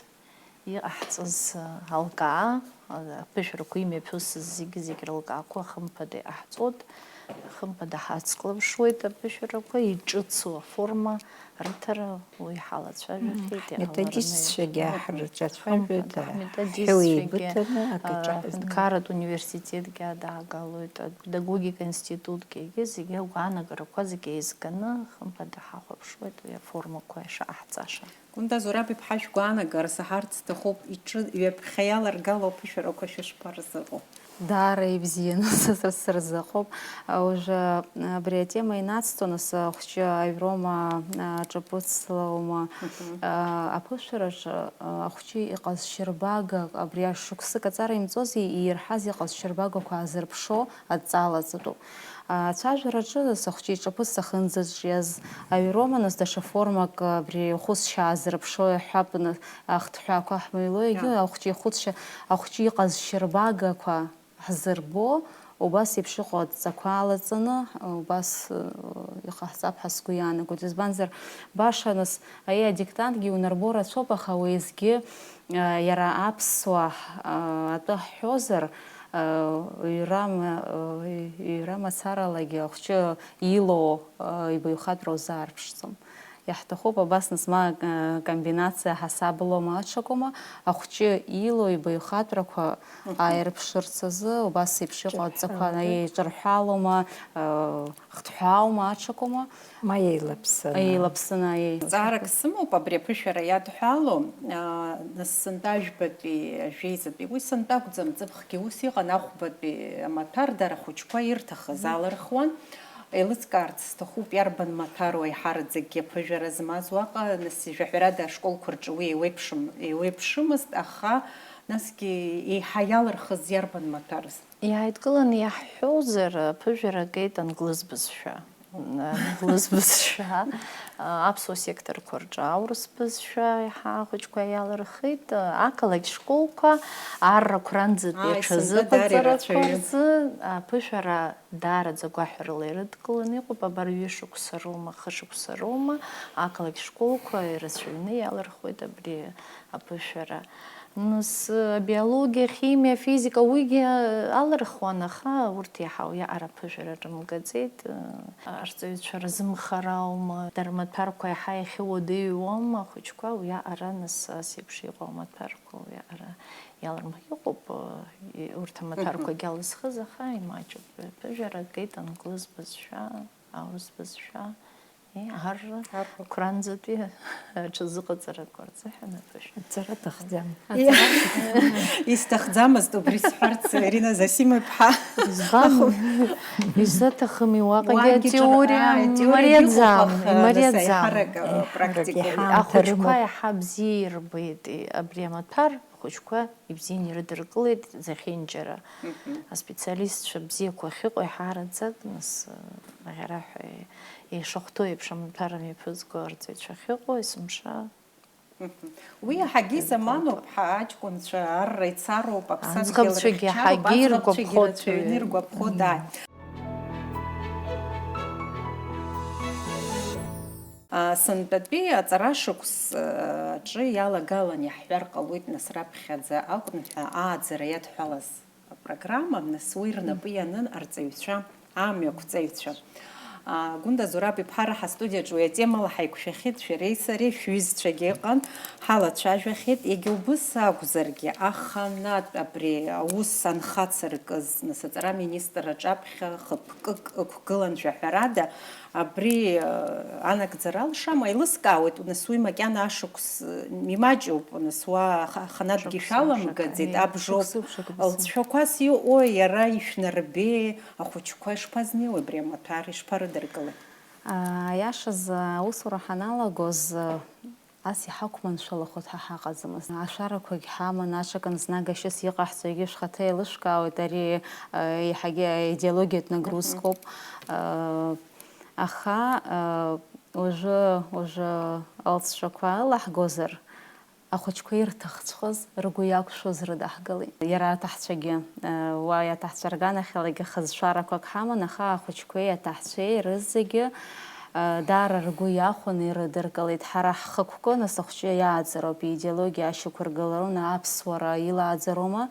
иҟаҳҵаз, э, алкаа, э, аԥышәарақәа имҩаԥысыз зегьы-зегь рылкаақәа хымԥада иҟаҳҵоит, хымԥада ҳацклаԥшуеит аԥышәарақәа, иҿыцу аформа рыҭара уи ҳалацәажәахьеит, Мм, иҟалараны ҳметодистцәагьы иҟоуп. Ҳрыҿацәажәоит, Хымԥада, ҳ-, ҳметодистцәагьы, ҳәеибыҭаны акы а, ҿаҳәаны. Аҳәынҭқарратә университетгьы адаагалоит, апедагогика институтгьы, егьи зегьы агәаанагарақәа зегьы еизганы, хымԥада, ҳахәаԥшуеит уи аформақәа ишаҟаҳҵаша. Гәында Зураб-иԥҳа, шәгәаанагара саҳарц сҭахуп, иҿы ҩаԥхьа иаларгало аԥышәарақәа шәышԥарзыҟоу? Даара ибзианы сыр-, сырзыҟоуп. А, уже, а, абри атема инацҵо, нас, а, ахәҷы аҩрома, а, ҿаԥыцлаума, Мгм. а, аԥышәараҿы, а, ахәҷы иҟазшьарбага, абри ашықәсык аҵара имҵози иирҳаз иҟазшьарбагақәа аазырԥшо адҵала ҵатәуп. Ацәажәараҿы, нас, ахәҷы иҿаԥыц ахьынӡаҿиаз аҩрома, нас, даҽа формак абри ихәыцшьа аазырԥшо иаҳҳәап, нас, ахҭҳәаақәа ҳмыҩло, егьи Иа. ахәҷы ихәыцшьа, ахәҷы иҟазшьарбагақәа ҳзырбо, Убас еиԥш иҟоу адҵақәа алаҵаны, убас, э, иҟаҳҵап ҳәа сгәы иаанагоит. Избанзар, баша нас, аиеи, адиктантгьы иунарбо рацәоуп, аха уеизгьы, э, иара аԥсуа, э, атәы ҳҳәозар, э, ҩра ма-, э, ҩра мацаралагьы ахәҷы илоу, э, ибаҩхатәра узаарԥшӡом. Иаҳҭахуп абас нас ма, э, комбинациа ҳасабалома, аҽакоума, ахәҷы илоу ибаҩхатәрақәа Мгм. ааирԥшырц азы, убас еиԥш иҟоу адҵақәа Ҿырҳәалоит. Еиҿырҳәалома, э, хҭҳәааума, аҽакоума? Ма еилаԥсаны. Еилаԥсаны, аиеи. Ҵаарак сымоуп абри аԥышәара иадҳәалоу, а, нас сынтәа ажәбатәи, ажәеизатәи, уи сынтәа акәӡам, ҵыԥхгьы ус иҟан, ахәбатәи амаҭәар дара ахәыҷқәа ирҭахыз Мгм. алырхуан. Еилыскаарц сҭахуп, иарбан маҭәару аиҳараӡакгьы аԥыжәара змаз уаҟа, нас, ижәаҳәарада, ашколқәа рҿы уи еиуеиԥшым-, еиуеиԥшымызт, аха насгьы еиҳа иалырхыз иарбан маҭәарыз? Иааидкыланы иаҳҳәозар, аԥыжәара геит англыз бызшәа. Англыз бызшәа, аԥсуа секторқәа рҿы аурыс бызшәа еиҳа ахәыҷқәа иалырхит, ақалақь школқәа аррақәа ранӡатәи Ааи, сынтәа даара аҽазыҟаҵарақәа ирацәаҩын. Рзы аԥышәара даараӡа гәаҳәарыла ирыдкыланы иҟоуп, абар ҩышықәса роума, хышықәса роума, ақалақь школқәа ирацәаҩны иалырхуеит абри аԥышәара. Нас, абиологиа, ахимиа, афизика, уигьы алырхуан, аха урҭ иаҳа уиаҟара аԥышәара рымгаӡеит. Арҵаҩцәа рзымхара аума, дара рмаҭәарқәа иаҳа иахьыуадаҩуам ахәыҷқәа, уиаҟара нас ас еиԥш иҟоу амаҭәарқәа уиаҟара иалырмх-, иҟоуп, и-, урҭ амаҭәарқәагьы алызхыз, аха имаҷуп. Аԥыжәара геит англыз бызшәа, аурыс бызшәа, и, арра, Арра. Қәранӡатәи аҽазыҟаҵарақәа рзыҳәан аԥышәа. Аҵара аҭахӡам. Аҵара. Исҭахӡамызт убри сҳәарц, Ирина Зосим-иԥҳа. Избан? Изаҭахыми, уаҟагьы Уаагьы ҿар-, атеориа ааи, атеориагьы мариаӡам, ыҟоуп, аха, нас, имариаӡам. Аиҳарак, э, Еиҳарак практика. Иҳамҭа Ахәыҷқәа рымоуп. Иаҳа бзиа ирбеит, и-, абри амаҭәар. Ахәыҷқәа ибзианы ирыдыркылеит зехьынџьара. Мгм. Аспециалистцәа бзиақәа ахьыҟоу иҳараӡак, нас, э, аӷьараҳәа ишахәҭоу еиԥш амаҭәар мҩаԥызго арҵаҩцәа ахьыҟоу есымша. Мгм. Уи иаҳагьы иргәаҟуеит. Замануп, ҳа аҷкәынцәа арра ицароуп, аԥсадгьыл Аӡӷабцәагьы рыхьчароуп, иаҳагьы аӡӷабцәагьы иргәаԥхоит, ирацәаҩны э, иргәаԥхоит, м. Ааи. А, сынтәатәи аҵарашықәс, а, аҿы иалагалан иаҳҳәар ҟалоит, нас, раԥхьаӡа акәны ҳәа ааӡара иадҳәалаз апрограмма, нас, уи рнапы ианын арҵаҩцәа, амҩақәҵаҩцәа. А, Гәында Зураб-иԥҳа, ҳа астудиаҿы уи атемала ҳаиқәшәахьеит, шәареи сареи, шәҩызцәагьы ыҟан, ҳалацәажәахьеит, егьа убыс акәзаргьы, аханатә абри аус анхацыркыз, нас, аҵара аминистр аҿаԥхьа хықәкык ықәгылан, жәаҳәарада, Абри, э, анагӡара алшама, еилыскаауеит, нас, уи макьана ашықәс, э, имаҷуп, нас, уа ха-, ханатәгьы Шықәсыԥшак, шәаламгаӡеит, ааи, абжоуп. Шықәсыԥшак бызшәа. Лҵшәақәас иҟоу, иара ишәнарбеи, ахәыҷқәа ишԥазнеиуеи абри амаҭәар, ишԥарыдыркылеи? А, аиашазы, аусура ҳаналагоз, э, Ас иҳақәманшәалахоит ҳәа ҳаҟаӡамызт. Ашәарақәагь ҳаман, аҽакын знагашьас иҟаҳҵо, егьи шәхаҭа еилышәкаауеит, ари, э, еиҳагьы аидеологиатә нагрузкоуп. Мгм. Э, аха, э, уажәы, уажәы алҵшәақәа ылаҳгозар, ахәыҷқәа ирҭахҵәҟьаз, ргәы иақәшәоз рыдаҳгалеит. Иара аҭаҳцәагьы, э, уа аҭаҳцәа рганахьалагьы хыҵшәарақәак ҳаман, аха ахәыҷқәеи аҭаҳцәеи рызегьы Даара ргәы иахәаны ирыдыркылеит. Ҳара ҳхықәкы, нас, ахәҷы иааӡароуп, идеологиа ашьақәыргылароума, аԥсуара илааӡароума,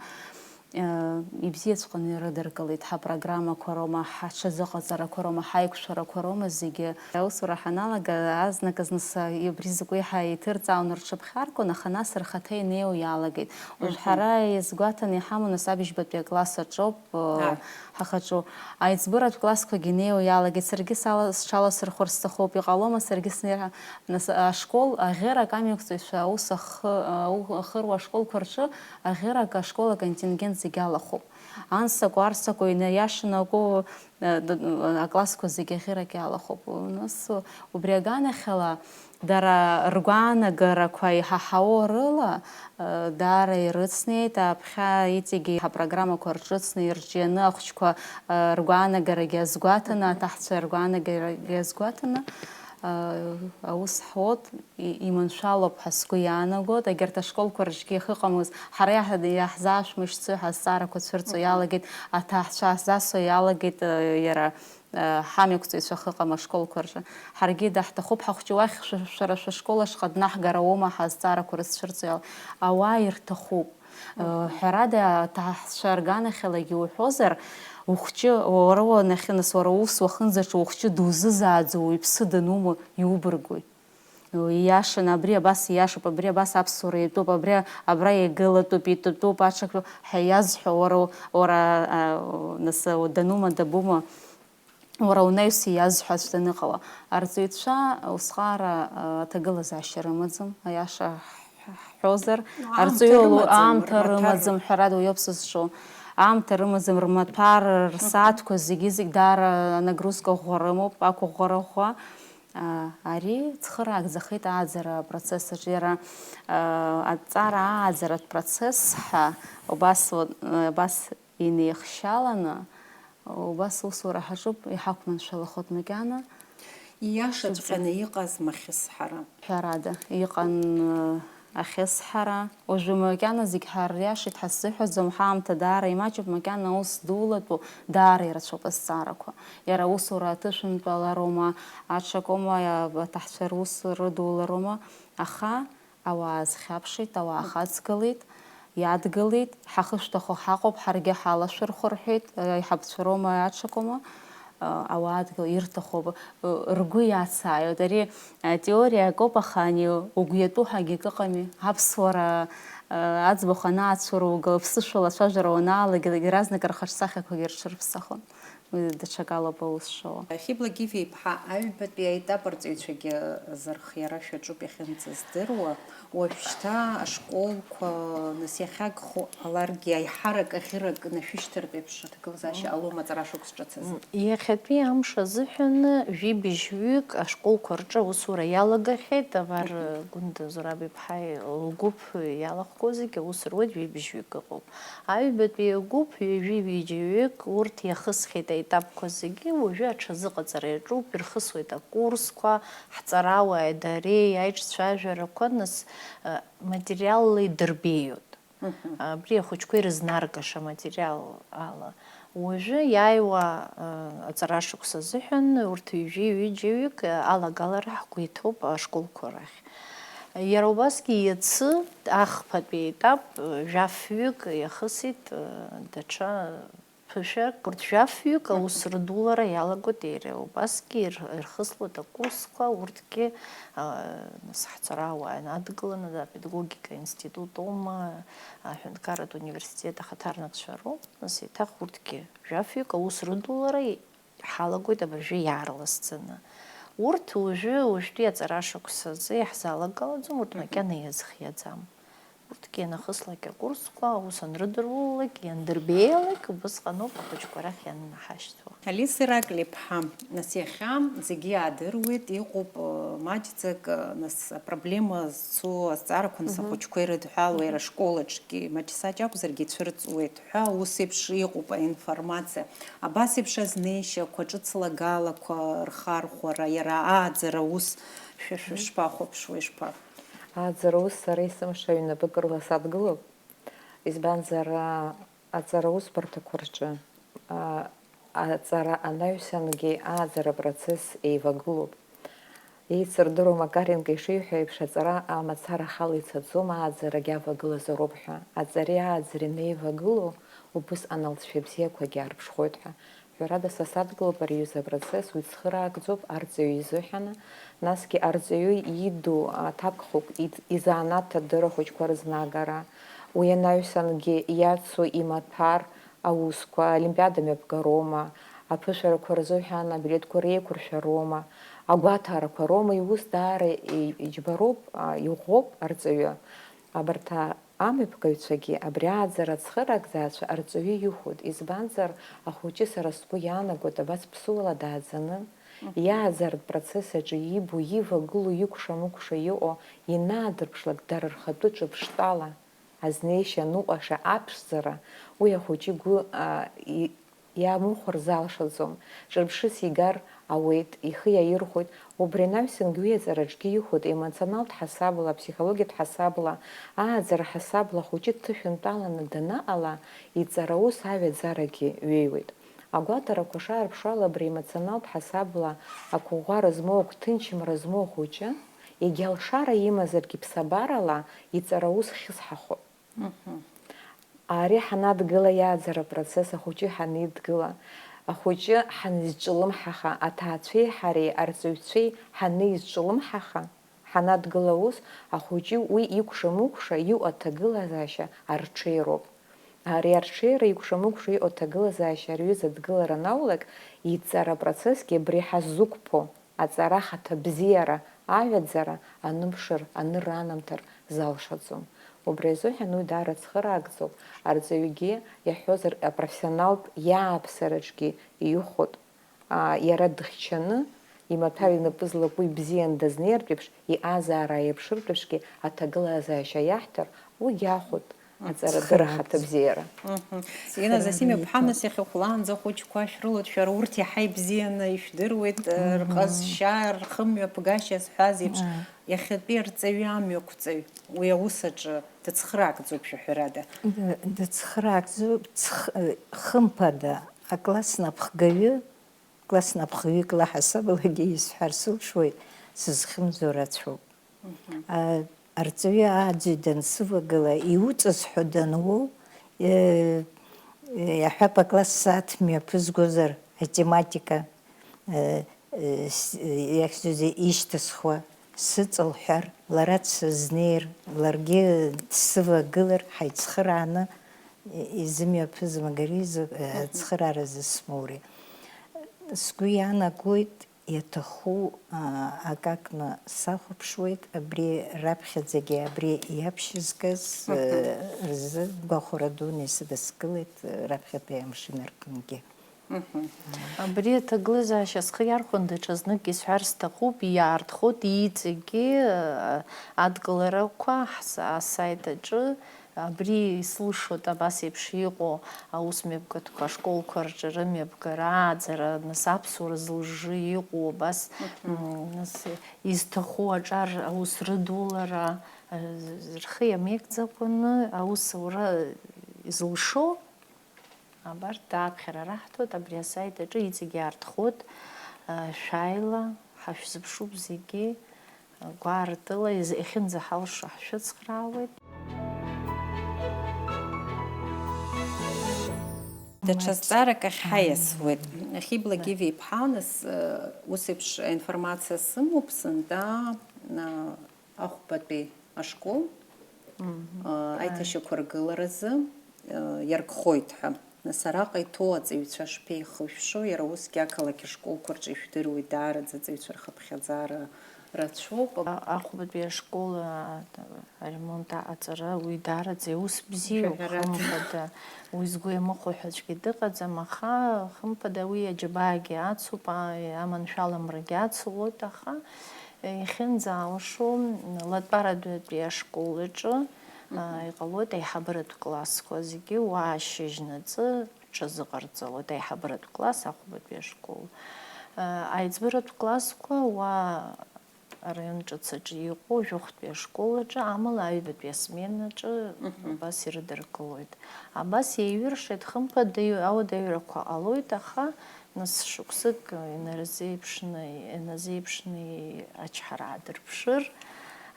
ибзиаҵәҟьаны ирыдыркылеит, ҳапрограммақәа роума, ҳаҽазыҟаҵарақәа роума, ҳаиқәшәарақәа роума, зегьы. Аусура ҳаналага, азныказы, нас, абри закәи ҳәа иҭырҵаауан, рҽыԥхьаркуан, аха нас рхаҭа инеиуа иалагеит. Уажә Мгм. ҳара иазгәаҭаны иҳамоу, нас, абыжьбатәи акласс аҿоуп, Ааи. ҳахаҿу. Аиҵбыратә классқәагьы инеиуа иалагеит. Саргьы сала-, сҽаласырхәыр сҭахуп. Иҟалома саргьы снеир ҳәа? Нас, ашкол, аӷьырак амҩақәҵаҩцәа аус ахы-, ахыруа ашколқәа рҿы аӷьырак ашкол аконтингент зегьы алахәуп. Ансаку, арсаку, инаиашаны акәу, э, д-, аклассқәа зегьы аӷьырак иалахәуп. Нас, убри аганахьала, Дара ргәаанагарақәа иҳаҳауоу рыла, э, даара ирыцнеит, аԥхьа иҵегьы ҳапрограммақәа рҿыцны ирҿианы ахәыҷқәа, э, ргәаанагарагьы азгәаҭаны, аҭаҳцәа ргәаанагарагьы азгәаҭаны, Аус ҳуеит, иманшәалоуп ҳәа сгәы иаанагоит, егьырҭ ашколқәа рҿгьы иахьыҟамыз, ҳара иаҳ-, иаҳзаашәмыршьцои ҳәа азҵаарақәа цәырҵуа иалагеит аҭаацәа, ҳзасуа иалагеит, иара, ҳамҩақәҵаҩцәа ахьыҟам ашколқәа рҿы. Ҳаргьы даҳҭахуп, ҳахәҷы уахь шәа-, шәара шәышкол ашҟа днаҳгар ауоума ҳәа азҵаарақәа рызцәырҵуа иала-, ауаа ирҭахуп. Ҳәарада, аҭаацәа рганахьалагьы уҳәозар, ухәҷы, уара уанахьынас, уара ус уахынӡаҿы ухәҷы дузызааӡо уаҩԥсы данума иубыргои? Ииашаны, абри абас ииашоуп, абри абас аԥсуара иатәуп, абри абра иагылатәуп, иҭатәуп, аҽак ҳәа иазҳәо, уара, уара, а, нас, данума, дабума? Уара унаҩс иазҳәаз даныҟала, арҵаҩцәа усҟара, а, аҭагылазаашьа рымаӡам, аиаша ҳҳәозар, Ну, аамҭа арҵаҩы рымаӡам, аамҭа рмаҭәар рымаӡам, ҳәарада, уи ауп сызҿу. Аамҭа рымаӡам, рмаҭәар, рсааҭқәа зегьы-зегь даара анагрузка ӷәӷәа рымоуп, ақәыӷәӷәара ӷәӷәа. А, ари цхыраагӡахеит ааӡара апроцесс аҿы, иара, а, аҵара ааӡаратә процесс ҳәа убас, убас инеихшьаланы, убас усура ҳаҿуп, иҳақәманшәалахоит макьана. Ииашаҵәҟьаны иҟазма ахьысҳара? Ҳәарада, иҟан, э, ахьысҳара. Уажәы макьана зегь ҳариашеит ҳаззыҳәаӡом, ҳаамҭа даара имаҷуп, макьана аус дулатәу даара ирацәоуп азҵаарақәа. Иара аусура аҭышәынтәалароума, аҽакоума, аҭаҳцәа рус рыдулароума, аха Ауаа аазхьаԥшит, ауаа хацгылеит, иадгылеит, ҳахышәҭахо ҳаҟоуп, ҳаргьы ҳалашәырхәы рҳәеит, э, иҳабцәароума, аҽакома, э, ауаа адгыл ирҭахуп, э, ргәы иацааиуеит. Ари, э, теориа акоуп, аха ани угәы иатәу ҳәагьы акы ыҟами. Аԥсуара, э, аӡбахә анаацәыруга, ԥсышәала ацәажәара уанаалак, иаразнак рхаҿсахьақәагьы рҽырԥсахуан. Уи даҽакалоуп аус шоу. Хьыбла Гиви-иԥҳа, аҩбатәи аетап арҵаҩцәагьы зырхиара шәаҿуп иахьынӡаздыруа. Уажәшьҭа ашколқәа, нас, иахьагхо ҟаларгьы, аиҳарак аӷьырак нашәышьҭыртә еиԥш аҭагылазаашьа ҟалома аҵара шықәс ҿыц азы? Иахьатәи амш азыҳәан жәибжьҩык ашколқәа рҿы аусура иалагахьеит, Авар Гәында Зураб-иԥҳа лгәыԥ иалахәқәоу зегьы аус руеит, жәибжьҩык ыҟоуп. Аҩбатәи агәыԥ ҩажәи ҩыџьаҩык, урҭ иахысхьеит аетапқәа зегьы, уажәы аҽазыҟаҵара иаҿуп, ирхысуеит акурсқәа, ҳҵарауааи дареи аиҿцәажәарақәа, нас, э, материалла идырбеиоит. Абри ахәыҷқәа ирызнаргаша аматериал ала. Уажәы иааиуа, э, аҵара шықәс азыҳәан урҭ ҩажәи ҩыџьаҩык, э, алагалара ҳгәы иҭоуп ашколқәа рахь. Иара убасгьы иацы ахԥатәи аетап, э, жәафҩык иахысит, э, даҽа ԥышәак. Урҭ жәафҩык аус рыдулара иалагоит иара убасгьы ир-, ирхыслоит акурсқәа, урҭгьы, а, нас ҳҵарауаа инадгыланы, апедагогика институт аума, аҳәынҭқарратә университет ахаҭарнакцәа роуп, нас еиҭах урҭгьы жәафҩык аус рыдулара ҳалагоит абыржәы иаарласӡаны. Урҭ уажәы, уажәтәи аҵара шықәсазы иаҳзалагалаӡом, урҭ макьана иазхиаӡам. Урҭгьы ианахыслак акурсқәа, аус анрыдырулалак, иандырбеиалак, убысҟаноуп ахәыҷқәа рахь ианаҳашьҭуа. Алиса Ираклиԥҳа, нас, иахьа зегьы иаадыруеит, иҟоуп, э, маҷӡак, э, нас, апроблема зцу азҵаарақәа, нас, Мгм. ахәыҷқәа ирыдҳәалоу, иара ашкол аҿгьы, маҷсаҷ акәзаргьы ицәырҵуеит ҳәа, ус еиԥш иҟоуп аинформациа. Абас еиԥш азнеишьақәа, ҿыц лагалақәа рхархәара, иара ааӡара ус шәа-, шәа-, Мгм. шԥахәаԥшуеи, шԥа? Ааӡара ус сара исымшаҩ напык рыла садгылоуп. Избанзар, а, аҵара усбарҭақәа рҿы, а, аҵара анаҩсангьы ааӡара процесс еивагылоуп. Еицырдыруа Макаренко ишиҳәо еиԥш, аҵара амацара ахала ицаӡом, ааӡарагьы авагылазароуп ҳәа. Аҵареи ааӡареи анеивагылоу, убысҟан алҵшәа бзиақәагьы аарԥшхоит ҳәа. Ҳәарада, са садгылоуп ари аҩыза апроцесс, уи цхыраагӡоуп арҵаҩы изыҳәаны, насгьы арҵаҩы иду аҭак хықә, и-, изанааҭ адырра ахәыҷқәа рызнагара, уи анаҩсангьы иацу имаҭәар аусқәа, олимпиада мҩаԥгароума, аԥышәарақәа рзыҳәан абилеҭқәа реиқәыршәароума, агәаҭарақәа роума, иус даара и-, иџьбароуп, а, иӷәӷәоуп арҵаҩы. Абарҭ а-, Амҩаԥгаҩцәагьы абри ааӡара ацхыраагӡаацәа арҵаҩы ихәоит, избанзар, ахәыҷы, сара сгәы иаанагоит, абас ԥсуала дааӡаны, Мгм. иааӡаратә процесс аҿы ибо, ивагылоу, икәша-мыкәша иҟоу инаадырԥшлак, дара рхатәы ҿырԥштәала азнеишьа аныҟәаша аԥшӡара, уи ахәыҷы игәы, а, и-, Иамыхәар залшаӡом, ҿырԥшыс игар ауеит, ихы иаирхәоит, убри анаҩсангьы уи аҵараҿгьы ихәоит, емоционалтә ҳасабла, аԥсихологиатә ҳасабла, ааӡара ҳасабла ахәыҷы дҭышәынтәаланы данаҟала, иҵараус аҩаӡарагьы ҩеиуеит. Агәаҭарақәа шаарԥшуала, абри емоционалтә ҳасабла ақәыӷәӷәара змоу, агәҭынчымра змоу ахәыҷы, егьа алшара имазаргьы ԥсабарала иҵараус хьысҳахоит. Ари ҳанадгыла, иааӡара апроцесс ахәыҷы ҳанидгыла, ахәыҷы ҳанизҿлымҳаха, аҭаацәеи ҳареи, арҵаҩцәеи ҳанеизҿлымҳаха, ҳанадгыла ус, ахәыҷы уи икәша-мыкәша иҟоу аҭагылазаашьа арҽеироуп. Ари арҽеира икәша-мыкәша иҟоу аҭагылазаашьа рҩыза дгылара анаулак, иҵара апроцессгьы абри ҳаззықәԥо, аҵара ахаҭа бзиара, аҩаӡара анымԥшыр, анырра анамҭар залшаӡом. Убри азыҳәан уи даара цхыраагӡоуп, арҵаҩгьы, иаҳҳәозар, апрофессионалтә иааԥсараҿгьы ихәоит. Аа, иара дыхьчаны, имаҭәар инапы злаку ибзиан дазнеиртә еиԥш, иҟазаара аиаԥшыртә еиԥшгьы аҭагылазаашьа иаҳҭар, уигьы ахәоит. Аҵарадырра ахаҭабзиара. Мгм. Ирина Засим иԥҳа, нас иахьа хәлаанӡа ахәыҷқәа шәрылоит, шәара урҭ иаҳа ибзианы ишәдыруеит, э, рҟазшьа, рхымҩаԥгашьа зҳәаз еиԥш, иахьатәи арҵаҩы амҩақәҵаҩ уи аус аҿы дыцхраакӡоуп шәаҳәарада? Д-, дыцхраакӡоуп, цх-, э, хымԥада, акласс напхгаҩы, класс напхгаҩык лаҳасабалагьы исҳәар сылшоит, сызхьымӡо рацәоуп. А, арҵаҩы ааӡаҩ дансывагыла, иуҵаз ҳәа дануоу, э, э, иаҳҳәап, акласс сааҭ мҩаԥызгозар, атематика, э, э, с-, э, иахьӡузеи ишьҭысхуа, сыҵылҳәар, лара дсызнеир, ларгьы дсывагылар, ҳаицхырааны, и-, изымҩаԥызым, ари изы-, э, ацхыраара зысмоури. Сгәы иаанагоит, иаҭаху, аа, акакны сахәаԥшуеит, абри раԥхьаӡагьы абри иаԥшьызгаз, Мгм. э, рзы гәахәара дуны исыдыскылеит, э, раԥхьатәи амшын рҟынгьы. Мгм. Абри аҭагылазаашьа схы иархәаны даҽазнык исҳәар сҭахуп, иаартхоит иҵегьы, э, адкыларақәа ҳс-, асайт аҿы. Абри ислышоит абас еиԥш иҟоу аусмҩаԥгатәқәа ашколқәа рҿы рымҩаԥгара, ааӡара, нас аԥсуара зылжжы иҟоу абас, Мгм. м, нас изҭаху аҿар аус рыдулара, э, рхы иамеигӡакәаны аус аура изылшо, абарҭ ааԥхьара раҳҭоит, абри асайт аҿы иҵегь иаартхоит, э, шәааила, ҳашәзыԥшуп зегьы. Гәаартыла иахьынӡаҳалшо ҳшәыцхраауеит. Даҽа зҵаарак ахь ҳаиасуеит. Хьыбла Гиви-иԥҳа, нас, ус еиԥш аинформациа сымоуп, сынтәа, а, ахәбатәи ашкол, а, аиҭашьақәыргыларазы, а, иаркхоит ҳәа. Нас араҟа иҭоу аҵаҩцәа шԥеихышәшәо, иара усгьы ақалақь ашколқәа рҿы ишәдыруеит, даараӡа аҵаҩцәа рхыԥхьаӡара рацәоуп. А-, ахәбатәи ашкол, а, аремонт аҟаҵара, уи даараӡа иус бзиоуп, Шәаҳәарада. Хымԥада, уи згәы иамыхәо ҳәа аӡәгьы дыҟаӡам, аха, хымԥада, уи аџьабаагьы ацуп, а-, аманшәаламрагьы ацлоит, аха, иахьынӡаалшо, Латәарадатәи ашкол аҿы, а, Мгм. иҟалоит аиҳабыратә классқәа зегьы уа ашьыжьнаҵы ҽазыҟарҵалоит, аиҳабыратә класс ахәбатәи ашкол. А, аиҵбыратә классқәа уа араион ҿыц аҿы иҟоу жәохәтәи ашкол аҿы, амала аҩбатәи асмена аҿы Мгм. абас ирыдыркылоит. Абас еиҩыршеит, хымԥада, ауадаҩрақәа ҟалоит, аха нас шықәсык инарзеиԥшны, иназеиԥшны ачҳара аадырԥшыр,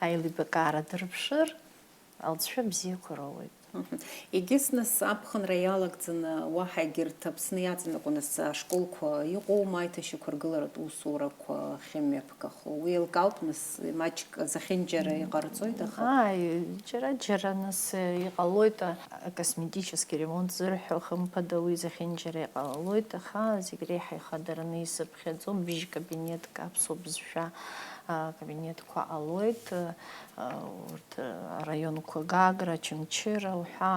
аилибакаара дырԥшыр, алҵшәа бзиақәа роуеит. Мгм. Егьыс нас аԥхынра иалагӡаны уаҳа егьырҭ Аԥсны иаҵанакуа нас ашколқәа иҟоума аиҭашьақәыргыларатә усурақәа ахьымҩаԥгахо? Уи еилкаауп, нас маҷк зехьынџьара иҟарҵоит, аха Ааи, џьара-џьара нас иҟалоит, а, акосметический ремонт зырҳәо, хымԥада, уи зехьынџьара иҟалоит, аха зегь реиҳа ихадараны исыԥхьаӡо бжь кабинетк аԥсуа бызшәа, а, кабинетқәа ҟалоит, а, урҭ, а, араионқәа Гагра, Очамчыра уҳәа,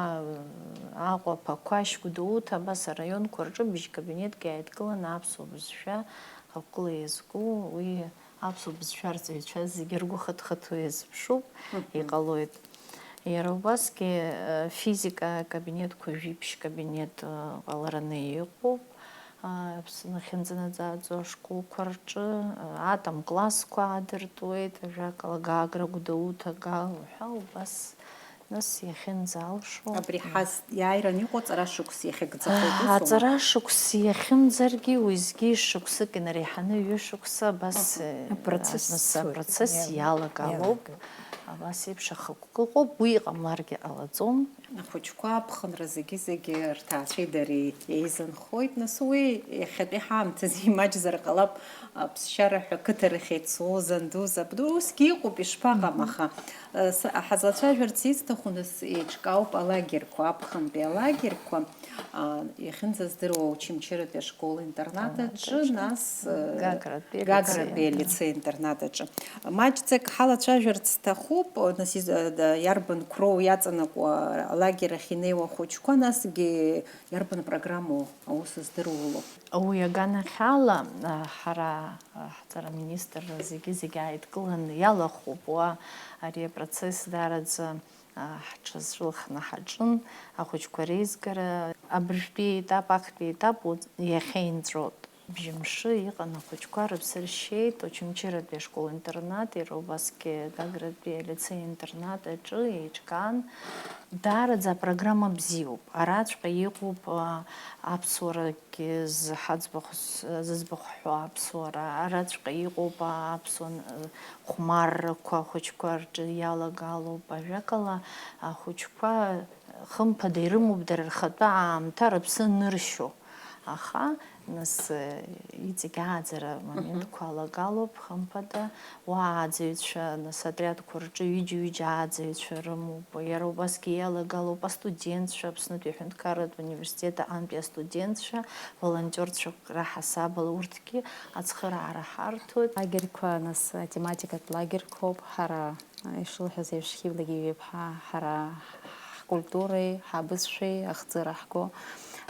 а, Аҟәа, Ԥақәашь, Гәдоуҭа, абас араионқәа рҿы бжь кабинетк иааидкыланы аԥсуа бызшәа хықәкыла иазку, уи аԥсуа бызшәа арҵаҩцәа зегьы ргәы хыҭ-хыҭуа иазыԥшуп, Мгм. иҟалоит. Иара убасгьы, э, физика кабинетқәа жәиԥшь кабинет, э, ҟалараны иҟоуп. Аԥсны ахьынӡанаӡааӡо ашколқәа рҿы, атом классқәа аадыртуеит, ажәакала, Гагра, Гәдоуҭа, Гал уҳәа, убас, нас иахьынӡалшо. Абри ҳаз иааиран иҟоу аҵара шықәс иахьагӡахоит, усоума? Аҵара шықәс иахьымӡаргьы, уеизгьы шықәсык инареиҳаны ҩышықәса абас, Аҳа. Апроцесс нас цоит. апроцесс Иа-, иалагалоуп. иалагоит. Абас еиԥш ахықәкы ыҟоуп, уи иҟамларгьы ҟалаӡом. Ахәыҷқәа аԥхынра зегьы-зегьы рҭаацәеи дареи еизынхоит, нас уи иахьатәи ҳаамҭазы имаҷзар ҟалап, аԥсшьара ҳәа қыҭа рахь еицу, занду, забду, усгьы иҟоуп, ишԥаҟам, Мгм. аха, э, с-, ҳазлацәажәарц исҭаху, нас, еиҿкаауп алагерьқәа, аԥхынтәи алагерьқәа, а, иахьынӡаздыруа Очамчыратәи ашкол-интернат аҿы, Аҿы. нас, э, Гагратәи Гагратәи алицеи. алицеи-интернат аҿы. Маҷӡак ҳалацәажәарц сҭахуп, нас из-, э, да, иарбан қәроу иаҵанакуа алагерь ахь инеиуа ахәыҷқәа, насгьы иарбан программоу аус здыруало? Уи аганахьала, а, ҳара, а, ҳҵара министрра зегьы-зегьы ааидкыланы иалахәуп уа ари апроцесс даараӡа, а, ҳҽазрылхны ҳаҿын, ахәыҷқәа реизгара абыржәтәи аетап, актәи аетап уи иахьа инҵәоит. Бжьымшы иҟан ахәыҷқәа рыԥсы ршьеит Очамчыратәи ашкол-интернат, иара убасгьы Гагратәи алицеи-интернат аҿы еиҿкаан. Даараӡа апрограмма бзиоуп. Араҵәҟьа иҟоуп, а, аԥсуарагьы зҳаӡбахә с-, зыӡбахә ҳҳәо аԥсуара, араҵәҟьа иҟоуп, а, аԥсуа н-, хәмаррақәа ахәыҷқәа рҿы иалагалоуп. Ажәакала, ахәыҷқәа хымԥада ирымоуп дара рхатәы аамҭа рыԥсы аныршьо. Аха, нас, э, иҵегь ааӡара моментқәа алагалоуп, хымԥада, уа ааӡаҩцәа, нас, отриадқәа рҿы ҩыџьа-ҩыџьа ааӡаҩцәа рымоуп, иара убасгьы иалагалоуп астудентцәа, Аԥснытәи аҳәынҭқарратә университет аҟынтәи астудентцәа, волонтерцәак раҳасабала, урҭгьы ацхыраара ҳарҭоит. Лагерьқәа, нас, атематикатә лагерьқәоуп, ҳара Ишылҳәаз еиԥш, Хьыблагьы иҩеиԥҳа, ҳара ҳкультуреи ҳабызшәеи ахӡы раҳго,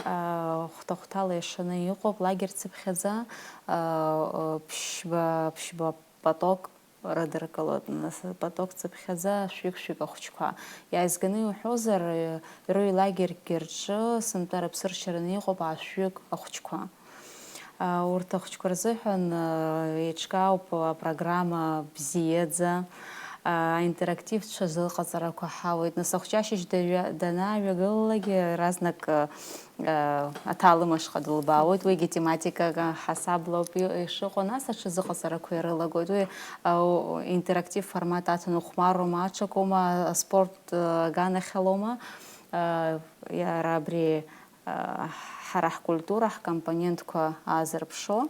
аа, хәҭа-хәҭала иашаны иҟоуп, лагерь цыԥхьаӡа, аа, ԥшьба, ԥшьба поток рыдыркылоит, нас, поток цыԥхьаӡа шәҩык-шәҩык ахәыҷқәа. Иааизганы иуҳәозар, рыҩ лагерьгьы рҿы сынтәа рыԥсыршьараны иҟоуп аа-шәҩык ахәыҷқәа. Урҭ ахәыҷқәа рзыҳәан еиҿкаауп апрограмма бзиаӡа, аинтерактивцәа зыҟаҵарақәа ҳауеит. Нас ахәҷы ашьыжь данааҩагылалак, иаразнак аҭаалым ашҟа дылбаауеит, уигьы тематикак ҳасаблоуп ишыҟоу, нас аҽазыҟаҵарақәа ирылагоит. Уи интерактив формат аҭаны ухәмаруама, аҽакоума, аспорт аганахьалома, иара абри ҳара ҳкультура ҳкомпонентқәа аазырԥшуа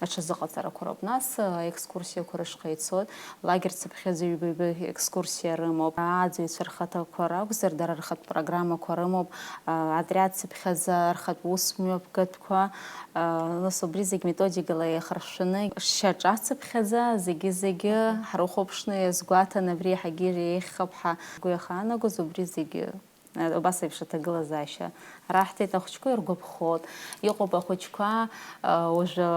аҽазыҟаҵарақәа роуп. Нас аекскурсиақәа рышҟа ицоит, лагерь цыԥхьаӡа ҩба-ҩба екскурсиа рымоуп. Ааӡаҩцәа рхаҭақәа ракәзар, дара рхатә программақәа рымоуп, отриад цыԥхьаӡа рхатә ус мҩаԥгатәқәа, нас убри зегь методикала еихаршәаны, шьаҿа цыԥхьаӡа зегьы-зегьы ҳрыхәаԥшны иазгәаҭан, абри иаҳагьы иреиӷьхап ҳәа сгәы иахаанагоз убри зегьы. Убас еиԥш аҭагылазаашьа раҳҭеит, ахәыҷқәа иргәаԥхоит. Иҟоуп ахәыҷқәа, уажәы,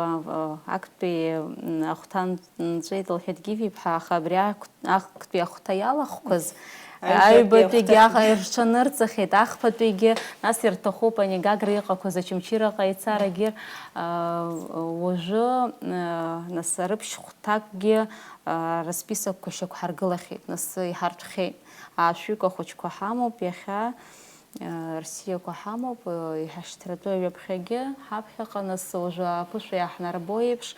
актәи ахәҭа нҵәеит, лҳәеит Гиви-иԥҳа, аха абри актәи ахәҭа иалахәқәаз аҩбатәигьы аха ирҽанырҵахьеит, ахԥатәигьы, нас ирҭахуп ани Гагра иҟақәаз Очамчыраҟа ицарагьы, уажәы, нас рыԥшь хәҭакгьы рысписокқәа шьақәҳаргылахьеит, нас иҳарҭәхьеит. Аашәҩык ахәыҷқәа ҳамоуп иахьа, рсиақәа ҳамоуп, иҳашьҭратәы ҩаԥхьагьы ҳаԥхьаҟа, нас уажәы аԥышәа иаҳнарбо еиԥш,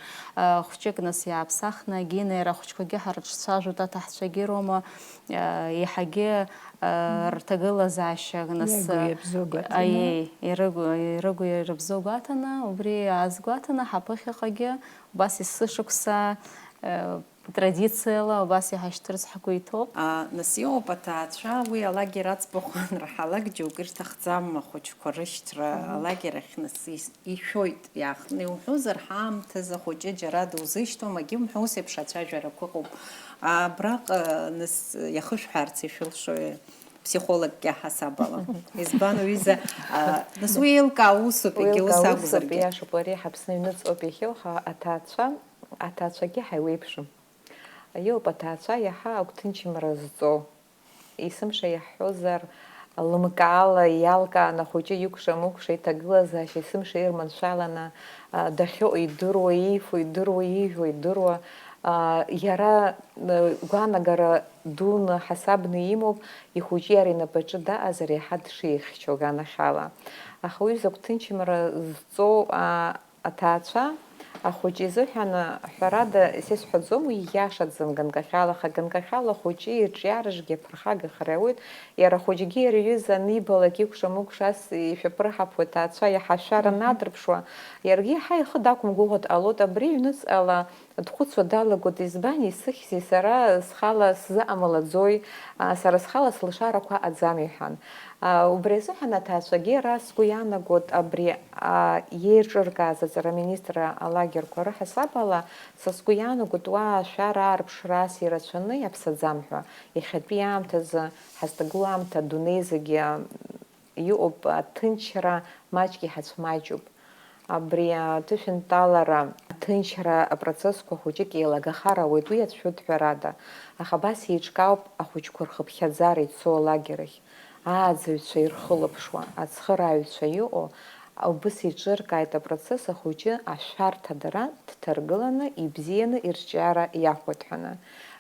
хәҷык нас иааԥсахны, агьина иара ахәыҷқәагьы ҳарҿцәажәоит, аҭаҳцәагьы роума, еиҳагьы рҭагылазаашьа, нас, Иагу иабзоу гәаҭаны. Аиеи, ирыгу, ирыгу ирыбзоу гәаҭаны, убри аазгәаҭаны ҳаԥыхьаҟагьы убас есышықәса, традициала убас иҳашьҭырц ҳгәы иҭоуп. А, нас иҟоуп аҭаацәа, уи алагер аӡбахә анраҳалак, џьоукы ирҭахӡам ахәыҷқәа рышьҭра, Мгм. алагер ахь нас ис-, ишәоит, иаахтны иуҳәозар, ҳаамҭазы ахәыҷы џьара дузышьҭуам, агьымҳәа, ус еиԥш ацәажәарақәа ыҟоуп. Абраҟа, нас, иахышәҳәаарц ишәылшои? Ԥсихологк иаҳасаб ала. Избан, уҩыза, а, нас уи еилкаау усуп, егьа ус Еилкаау усуп, акәзаргьы. Иашоуп, уара иҳаԥсны аҩныҵҟоуп иахьа, аха аҭаацәа, аҭаацәагьы ҳаиуеиԥшым. Иоуп аҭаацәа иаҳа агәҭынчымра зҵоу. Есымша иаҳҳәозар, лымкаала иалкаан ахәыҷы икәша-мыкәша иҭагылазаашьа есымша ирманшәаланы, а, дахьыҟоу идыруа, иифо идыруа, иижәуа идыруа. А, иара, а, гәаанагара дуны, ҳасабны имоуп, ихәыҷы иара инапаҿы даҟазар, иаҳа дшихьчо аганахьала. Аха уи закә ҭынчымра зҵоу, а, аҭаацәа, ахәыҷы изыҳәан, ҳәарада, сесҳәаӡом, уи ииашаӡам ганкахьала, аха ганкахьала ахәыҷы иҿиаражгьы аԥырхагахар иауеит, иара ахәыҷгьы иара иҩыза анибалак икәша-мыкәша ас ишәаԥырҳаԥуа аҭаацәа иаҳа ашәара Мгм. надырԥшуа, иаргьы иаҳа ихы дақәымгәыӷуа дҟалоит, абри иҩныҵҟала дхәыцуа далагоит, избан исыхьзеи, сара схала сзыҟамлаӡои, а, сара схала сылшарақәа аӡам, иҳәан. А, убри азыҳәан аҭаацәагьы ара сгәы иаанагоит абри, а, еиҿыркааз аҵара аминистрра алагерқәа рыҳасабала, са сгәы иаанагоит уа ашәара аарԥшра ас ирацәаны иаԥсаӡам ҳәа, иахьатәи аамҭазы ҳазҭагылоу аамҭа адунеи зегьы иҟоуп, аҭынчра маҷк иҳацәмаҷуп. Абри аҭышәынтәалара аҭынчра апроцессқәа хәыҷык еилагахар ауеит, уи ацәшәоит ҳәарада. Аха абас еиҿкаауп ахәыҷқәа рхыԥхьаӡара ицо алагер ахь. Ааӡаҩцәа ирхылаԥшуа, ацхырааҩцәа иҟоу, убыс еиҿыркааит апроцесс ахәыҷы ашәарҭа дара дҭаргыланы, ибзианы ирҿиара иахәоит ҳәаны,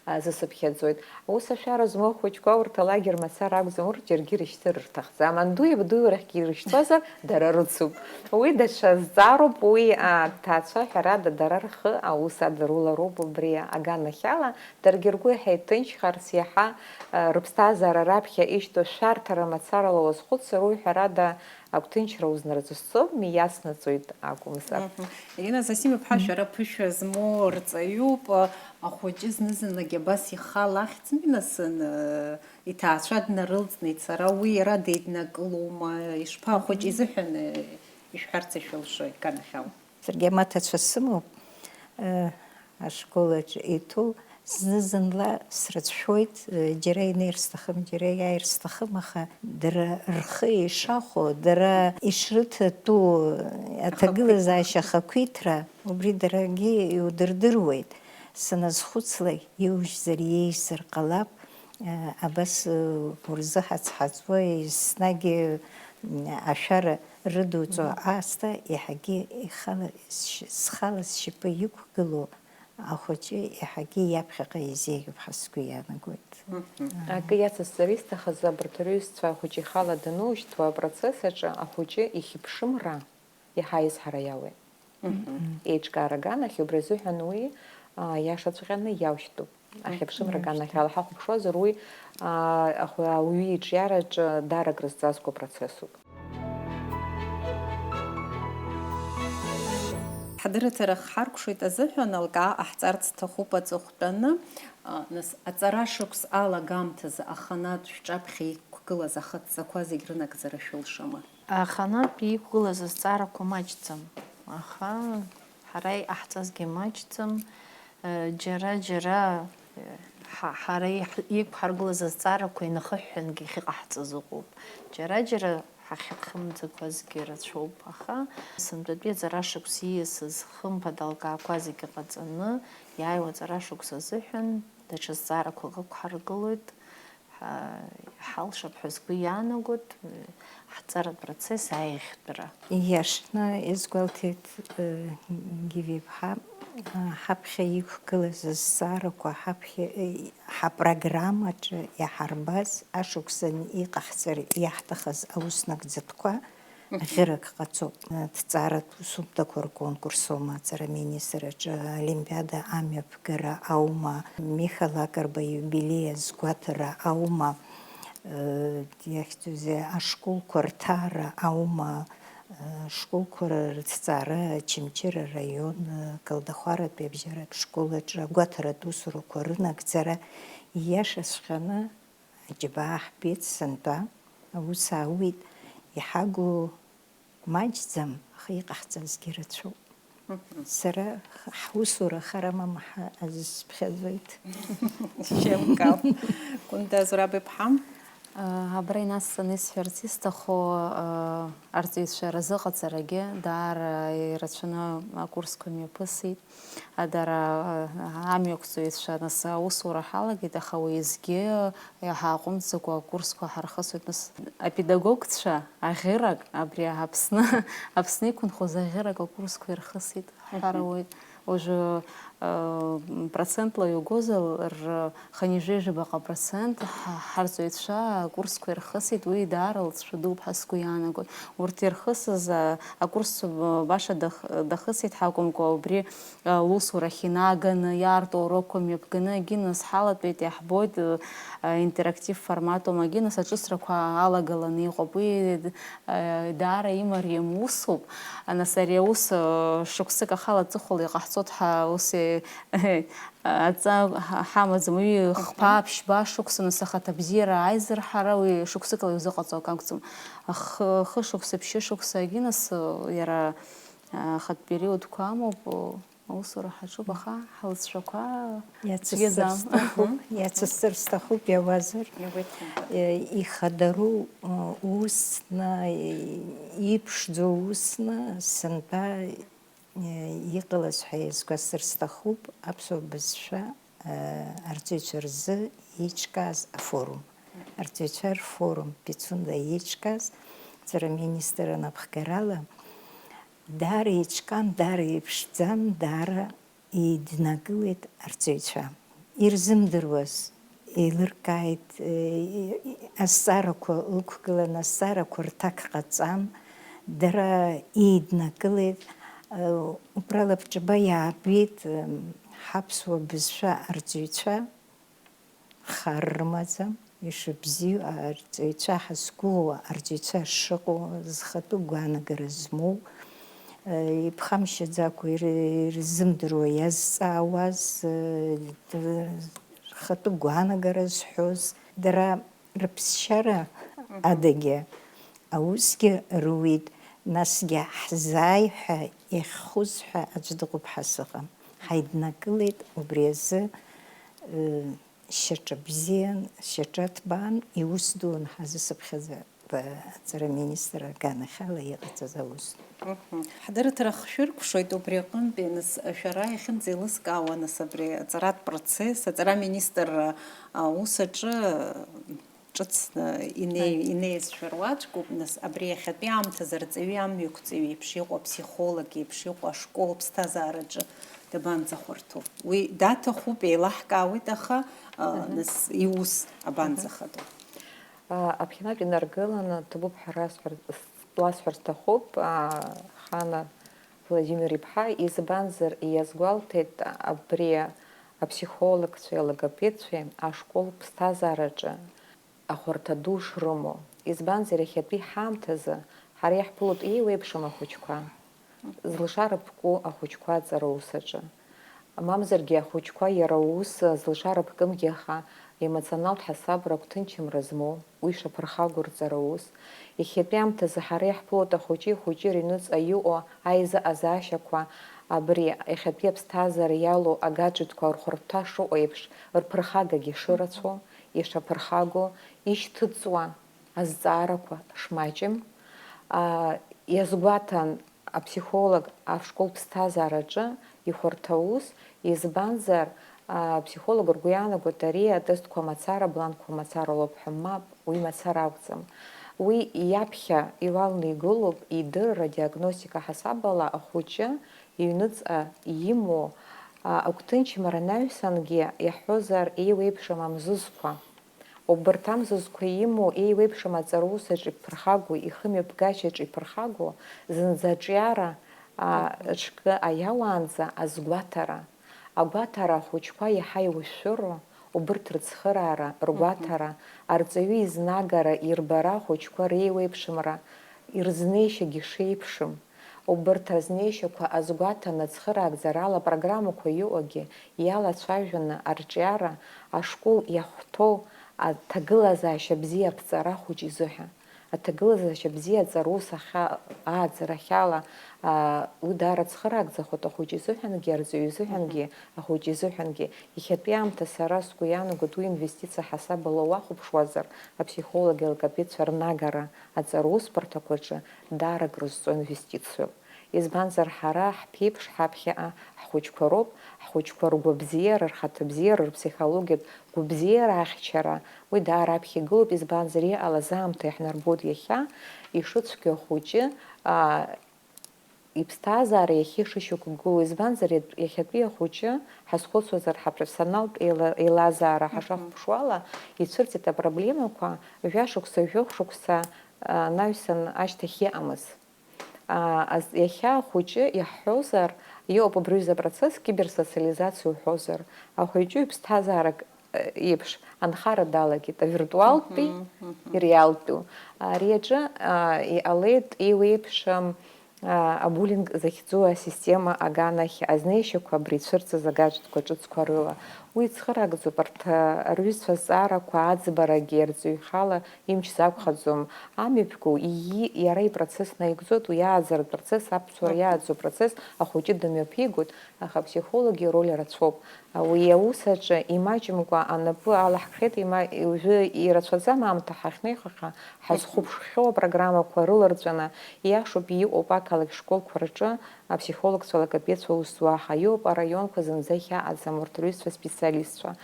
а, зысыԥхьаӡоит. Ус ашәара змоу ахәыҷқәа урҭ алагер мацара акәӡам, урҭ џьаргьы ирышьҭыр рҭахӡам. Андуи абдуи рахьгьы ирышьҭуазар, дара рыцуп. Уи даҽа зҵаароуп, уи, а, аҭаацәа ҳәарада дара рхы аус адырулароуп убри аганахьала, даргьы ргәы иаҳа иҭынчхарц, иаҳа, а, рыԥсҭазаара раԥхьа ишьҭоу шәарҭара мацарала уазхәыцыр, уи ҳәарада агәҭынчра узнарҵысӡом, иацнаҵоит акәымзар. Мгм. Ирина Зосим-иԥҳа, шәара ԥышәа змоу рҵаҩуп, ахәыҷы зны-зынлагьы абас ихала ахьӡ мҩанасын, иҭаацәа днарылҵны ицара, уи иара деиднакылома, ишԥа, ахәыҷы изыҳәан, ишәҳәарц ишәылшои, ганахьала? Саргьы амаҭацәа сымоуп, э, ашкол аҿы иҭоу, зны-зынла срыцәшәоит, э, џьара инеир сҭахым, џьара иааир сҭахым, аха дара рхы ишахәо, дара ишрыҭатәу, э, аҭагылазаашьа ахақәиҭра, убри дарагьы иудырдыруеит. Саназхәыцлак, иужьзар, иеижьзар ҟалап, э, абас, э, урзыҳацҳаҵуа, еснагь, м, ашәара рыдуҵо аасҭа, еиҳагьы ихала сшь-, схала сшьапы иқәгылоу ахәыҷы еиҳагьы иаԥхьаҟа изеиӷьуп ҳәа сгәы иаанагоит. Мгм. Акы иацысҵар исҭахыз, абарҭ рҩызцәа ахәыҷы ихала данушьҭуа апроцесс аҿы ахәыҷы ихьыԥшымра иаҳа аизҳара иауеит. Мгм. Еиҿкаара аганахь, убри азыҳәан уи, а, иашаҵәҟьаны иаушьҭуп. Ахьыԥшымра аганахьала ҳахәаԥшуазар, уи, а, ахә-, ауаҩы иҿиараҿы даара акрызҵазкуа процессуп. Ҳдырраҭара хҳаркәшоит азыҳәан, алкаа ҟаҳҵарц сҭахуп аҵыхәтәаны. А, нас, аҵара шықәс алагамҭазы аханатә шәҿаԥхьа иқәгылаз ахаҵҵақәа зегь рынагӡара шәылшама? Аханатә иқәгылаз азҵаарақәа маҷӡам, аха ҳара иҟаҳҵазгьы маҷӡам. Џьара-џьара, ҳа-, ҳара иаҳ-, иқәҳаргылаз азҵаарақәа инахыҳәҳәангьы ахьыҟаҳҵаз ыҟоуп. Џьара-џьара ҳахьхымӡақәазгьы рацәоуп, аха сынтәатәи аҵара шықәс ииасыз хымԥада алкаақәа зегьы ҟаҵаны, иааиуа аҵара шықәс азыҳәан даҽа зҵаарақәак ықәҳаргылоит. Ҳа-, ҳалшап ҳәа сгәы иаанагоит, ҳҵаратә процесс аиӷьтәра. Ииашаны иазгәалҭеит, э, Гиви-иԥҳа, э, ҳаԥхьа иқәгылаз азҵаарақәа, ҳаԥхьа, э, ҳапрограммаҿы иаҳарбаз, ашықәсан иҟаҳҵар иаҳҭахыз аус нагӡатәқәа, Мгм. Ӷьырак ҟаҵоуп. Ҭҵааратә усумҭақәа рконкурс аума, аҵара аминистрраҿы, олимпиада амҩаԥгара аума, Миха Лакрба ииубилеи азгәаҭара аума, э, иахьӡузеи, ашколқәа рҭаара аума, э, школқәа рыҭҵаара Очамчыра араион, э, Калдахәаратәи абжьаратә школ аҿы агәаҭаратә усурақәа рынагӡара, ииашаҵәҟьаны, Аџьабаа ҳбеит сынтәа, аус аауеит, иҳагу маҷӡам, аха иҟаҳҵазгьы рацәоуп. Мгм. Сара х-, ҳусура хар амам ҳәа азысԥхьаӡоит. Шьымкал. Кәында Зураб-иԥҳа? Абра инасҵаны исҳәарц исҭаху, арҵаҩцәа разыҟаҵарагьы даара ирацәаны акурсқәа мҩаԥысит. Дара амҩақәҵаҩцәа нас аусура ҳалагеит, аха уеизгьы иҳааҟәымҵӡакәа акурсқәа ҳархысуеит. Нас апедагогцәа аӷьырак абри Аԥсны, Аԥсны иқәынхоз аӷьырак акурсқәа ирхысит, ҳҳәар ауеит. Уажәы, э, процентла иугозар, хынҩажәи жәабаҟа процент ҳа-, ҳарҵаҩцәа акурсқәа ирхысит, уи даара лҵшәа дууп ҳәа сгәы иаанагоит. Урҭ ирхысыз, а, акурс, б-, баша дах-, дахысит ҳакәымкәа, убри, а, лусурахь инаганы, иаарту урокқәа мҩаԥганы, агьынас ҳалатәеит, иаҳбоит, э, интерактив форматума, агьынас аҿыцрақәа алагаланы иҟоуп. Уи, э, даара имариам усуп. Нас ари аус, э, шықәсык ахала аҵыхәала иҟаҳҵоит ҳәа ус, э, адҵа ҳ-, ҳамаӡам. Уи хԥа, ԥшьба шықәса, нас ахаҭабзиара аизырҳара, уи шықәсыкала иузыҟаҵо акы акәӡам. Х-, хышықәса, ԥшьышықәсагьы, нас, э, иара, э, ахатә периодқәа амоуп, э, аусура ҳаҿуп, аха ҳлыҵшәақәа цәгьаӡам. Иацысҵар сҭахуп, иацысҵар сҭахуп, иауазар. Иауеит, хымԥада. Э, ихадару, э, усны, э, иԥшӡоу усны сынтәа, э, иҟалаз ҳәа иазгәасҭар сҭахуп, аԥсуа бызшәа, э, арҵаҩцәа рзы еиҿкааз афорум. Арҵаҩцәа рфорум Пицунда еиҿкааз, аҵара аминистр анапхгарала, даара еиҿкаан, даара еиԥшӡан, даара еиднакылеит арҵаҩцәа. Ирзымдыруаз еилыркааит, э, азҵаарақәа ықәгылан, азҵаарақәа рҭак ҟаҵан, дара еиднакылеит, э, убрала Ԥҿаба иаабеит, э, ҳаԥсуа бызшәа арҵаҩцәа, хар рымаӡам, ишыбзиоу арҵаҩцәа ҳазқәыуа, арҵаҩцәа шыҟоу, зхатәы гәаанагара змоу, э, иԥхамшьаӡакәа ир-, ирзымдыруа иазҵаауаз, э, д-, рхатәы гәаанагара зҳәоз, дара рыԥсшьара адагьы аусгьы руит, насгьы ҳзааи ҳәа иахьхәыз ҳәа аӡә дыҟоуп ҳәа сыҟам. Ҳаиднакылеит убри азы, э, шьаҿа бзиан, шьаҿа ҭбаан, иус дуун ҳазысыԥхьаӡа, э, аҵара аминистр аганахьала иҟаҵаз аус ду. Мгм. Ҳдырраҭара хшәыркәшоит убри аҟынтәи, нас, шәара иахьынӡеилыскаауа, нас, абри аҵаратә процесс, аҵара аминистрра аус аҿы, ҿыцны инеи-, Аи. инеизшәа руаӡәкуп, нас, абри иахьатәи аамҭазы арҵаҩи амҩақәҵаҩи еиԥш иҟоу, аԥсихолог иеиԥш иҟоу ашкол ԥсҭазаараҿы дабанӡахәарҭоу? Уи даҭахуп, еилаҳкаауеит, аха, а, Мгм. нас, иус Мгм. абанӡахадоу? А, аԥхьанатә инаргыланы ҭабуп ҳәа расҳәар-, ласҳәар сҭахуп, а, Хана Владимир-иԥҳа, избанзар, иазгәалҭеит абри аԥсихологцәеи алогопедцәеи ашкол ԥсҭазаараҿы ахәарҭа ду шрымоу. Избанзар, иахьатәи ҳаамҭазы ҳара иаҳԥылоит еиуеиԥшым ахәыҷқәа, зылшара ԥку ахәыҷқәа аҵара ус аҿы. Мамзаргьы ахәыҷқәа иара ус зылшара ԥкымгьы, аха емоционалтә ҳасабра, агәҭынчымра змоу, уи шаԥырхагоу рҵара ус. Иахьатәи аамҭазы ҳара иаҳԥылоит ахәыҷи ихәыҷи рыҩныҵҟа иҟоу аизыҟазаашьақәа, абри иахьатәи аԥсҭазаара иалоу агаджетқәа рхәарҭа шыҟоу еиԥш, рԥырхагагьы шырацәоу, ишаԥырхагоу, ишьҭыҵуа азҵаарақәа шмаҷым. А, иазгәаҭан аԥсихолог ашкол ԥсҭазаараҿы ихәарҭа ус, избанзар, а, аԥсихолог ргәы иаанагоит ари атестқәа мацара, абланқәа мацара лоуп ҳәа. Мап, уи мацара акәӡам. Уи иаԥхьа иуалны игылоуп идырра, диагностика ҳасабала ахәыҷы иҩныҵҟа имоу, а, агәҭынчымра анаҩсангьы иаҳҳәозар, еиуеиԥшым амзызқәа. Убырҭ амзызқәа имоу, еиуеиԥшым аҵараусаҿ иԥырхагоу, ихымҩаԥгашьаҿ иԥырхагоу, зынӡа аҿиара, а, ҿкы аиауаанӡа азгәаҭара. Агәаҭара ахәыҷқәа иаҳа иушәыроу, убырҭ рыцхыраара, ргәаҭара, арҵаҩы изнагара, ирбара ахәыҷқәа реиуеиԥшымра, ирзнеишьагьы шеиԥшым. Убырҭ азнеишьақәа азгәаҭаны ацхыраагӡарала апрограммақәа иҟоугьы иалацәажәаны арҿиара ашкол иахәҭоу аҭагылазаашьа бзиа аԥҵара ахәыҷ изыҳәа. Аҭагылазаашьа бзиа аҵарус ахьа-, ааӡарахьала, аа, уи даара цхыраагӡахоит ахәыҷы изыҳәангьы, арҵаҩы изыҳәангьы, ахәыҷы изыҳәангьы. Иахьатәи аамҭа сара сгәы иаанагоит, уи инвестициа ҳасабала уахәаԥшуазар, аԥсихологи алогопедцәа рнагара аҵара усбарҭақәа рҿы даара акрызҵо инвестициоуп. Избанзар, ҳара ҳԥеиԥш ҳаԥхьаҟа ҳхәыҷқәа роуп, ҳхәыҷқәа ргәабзиара, рхаҭабзиара, рԥсихологиатә гәабзиара ахьчара, уи даара аԥхьа игылоуп, избанзар, иҟалаз аамҭа иаҳнарбоит иахьа, ишыцәгьоу ахәыҷы, аа, иԥсҭазаара иахьа ишышьақәгылоу, избанзар, иахьатәи ахәыҷы, ҳазхәыцуазар, ҳапрофессионалтә еила-, еилазаара ҳашахәаԥшуала, ицәырҵит апроблемақәа жәашықәса, жәохә шықәса, аа, анаҩсан ашьҭахь иҟамыз. Аа, аз-, иахьа ахәыҷы иаҳҳәозар, иоуп убри аҩыза апроцесс, киберсоциализациа уҳәозар, ахәыҷы иԥсҭазаарак, э, еиԥш анхара далагеит, авиртуалтәи иреалтәу. Ари аҿы, аа, иҟалеит еиуеиԥшым, аа, абуллинг захьӡу асистема аганахь азнеишьақәа абри ицәырҵыз агаҿатәқәа ҿыцқәа рыла. Уи цхыраагӡоуп, арҭ, а, рҩызцәа азҵаарақәа аӡбарагьы арҵаҩхала имч закәхаӡом. Амҩаԥгоу, ии, иара ипроцесс наигӡоит, уи иааӡаратә процесс, аԥсуара иааӡо процесс, ахәыҷы дымҩаԥигоит, аха аԥсихолог ироль рацәоуп. А, уи аус аҿы имаҷымкәа анапы алаҳкхьеит, има-, уажәы ирацәаӡам аамҭа ҳахьнеихаха, ҳазхәаԥшхьоу апрограммақәа рыларҵәаны, ииашоуп, иҟоуп ақалақь школқәа рҿы, аԥсихологцәа, алогопедцәа аус зуа, аха иоуп араионқәа зынӡа иахьаҟаӡам урҭ рҩызцәа специалистцәа.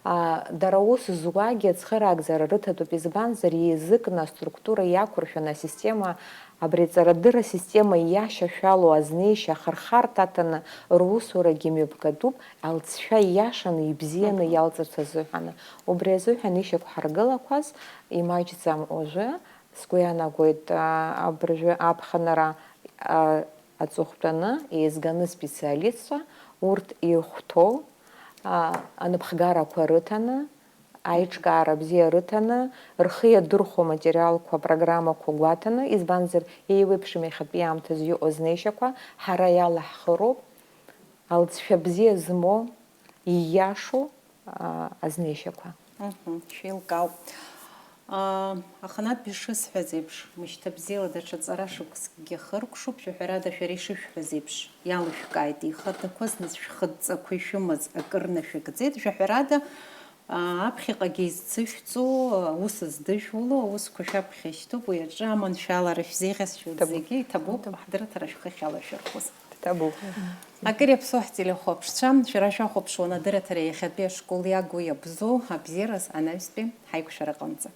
А, дара аус зуагьы ацхыраагӡара рыҭатәуп, избанзар, еизыкны аструктура иақәыршәаны асистема, абри аҵарадырра асистема иашьашәалоу азнеишьа ахырхарҭа аҭаны русурагьы мҩаԥгатәуп, алҵшәа ииашаны, ибзианы иалҵырц азыҳәаны. Убри азыҳәан ишьақәҳаргылақәаз имаҷӡам уажәы, сгәы иаанагоит, а, абыржәы аԥхынра, а, аҵыхәтәаны еизганы специалистцәа, урҭ ирхәҭоу, а, анапхгарақәа рыҭаны, аиҿкаара бзиа рыҭаны, рхы иадырхәо аматериалқәа, апрограммақәа гәаҭаны, избанзар, еиуеиԥшым иахьатәи аамҭазы иҟоу азнеишьақәа ҳара иалаҳхыроуп, алҵшәа бзиа змоу, ииашоу, а, азнеишьақәа. Мгм, шәеилкаауп. Аа, аханатә ишысҳәаз еиԥш, мышьҭа бзиала даҽа ҵара шықәсыкгьы хыркәшоуп, шәаҳәарада, шәара ишышәҳәаз еиԥш, иалышәкааит, ихадақәа зны шәхыдҵақәа ишәымаз акыр нашәыгӡеит, шәаҳәарада, аа, аԥхьаҟагьы изцышәҵо, аус здышәуло, аусқәа шәаԥхьа ишьҭоуп, уи аҿы аманшәалара шәзеиӷьасшьоит. Ҭабуп. Зегьы иҭабуп, ҭабуп. Ҳдырраҭара шәхы ахьалашәырхәыз. Ҭабуп. Акыр иаԥсоу ҳтелехәаԥшцәа, шәара шәахәаԥшуан адырраҭара иахьатәи ашкол иагу иабзоу абзиараз анаҩстәи ҳаиқәшәараҟынӡа.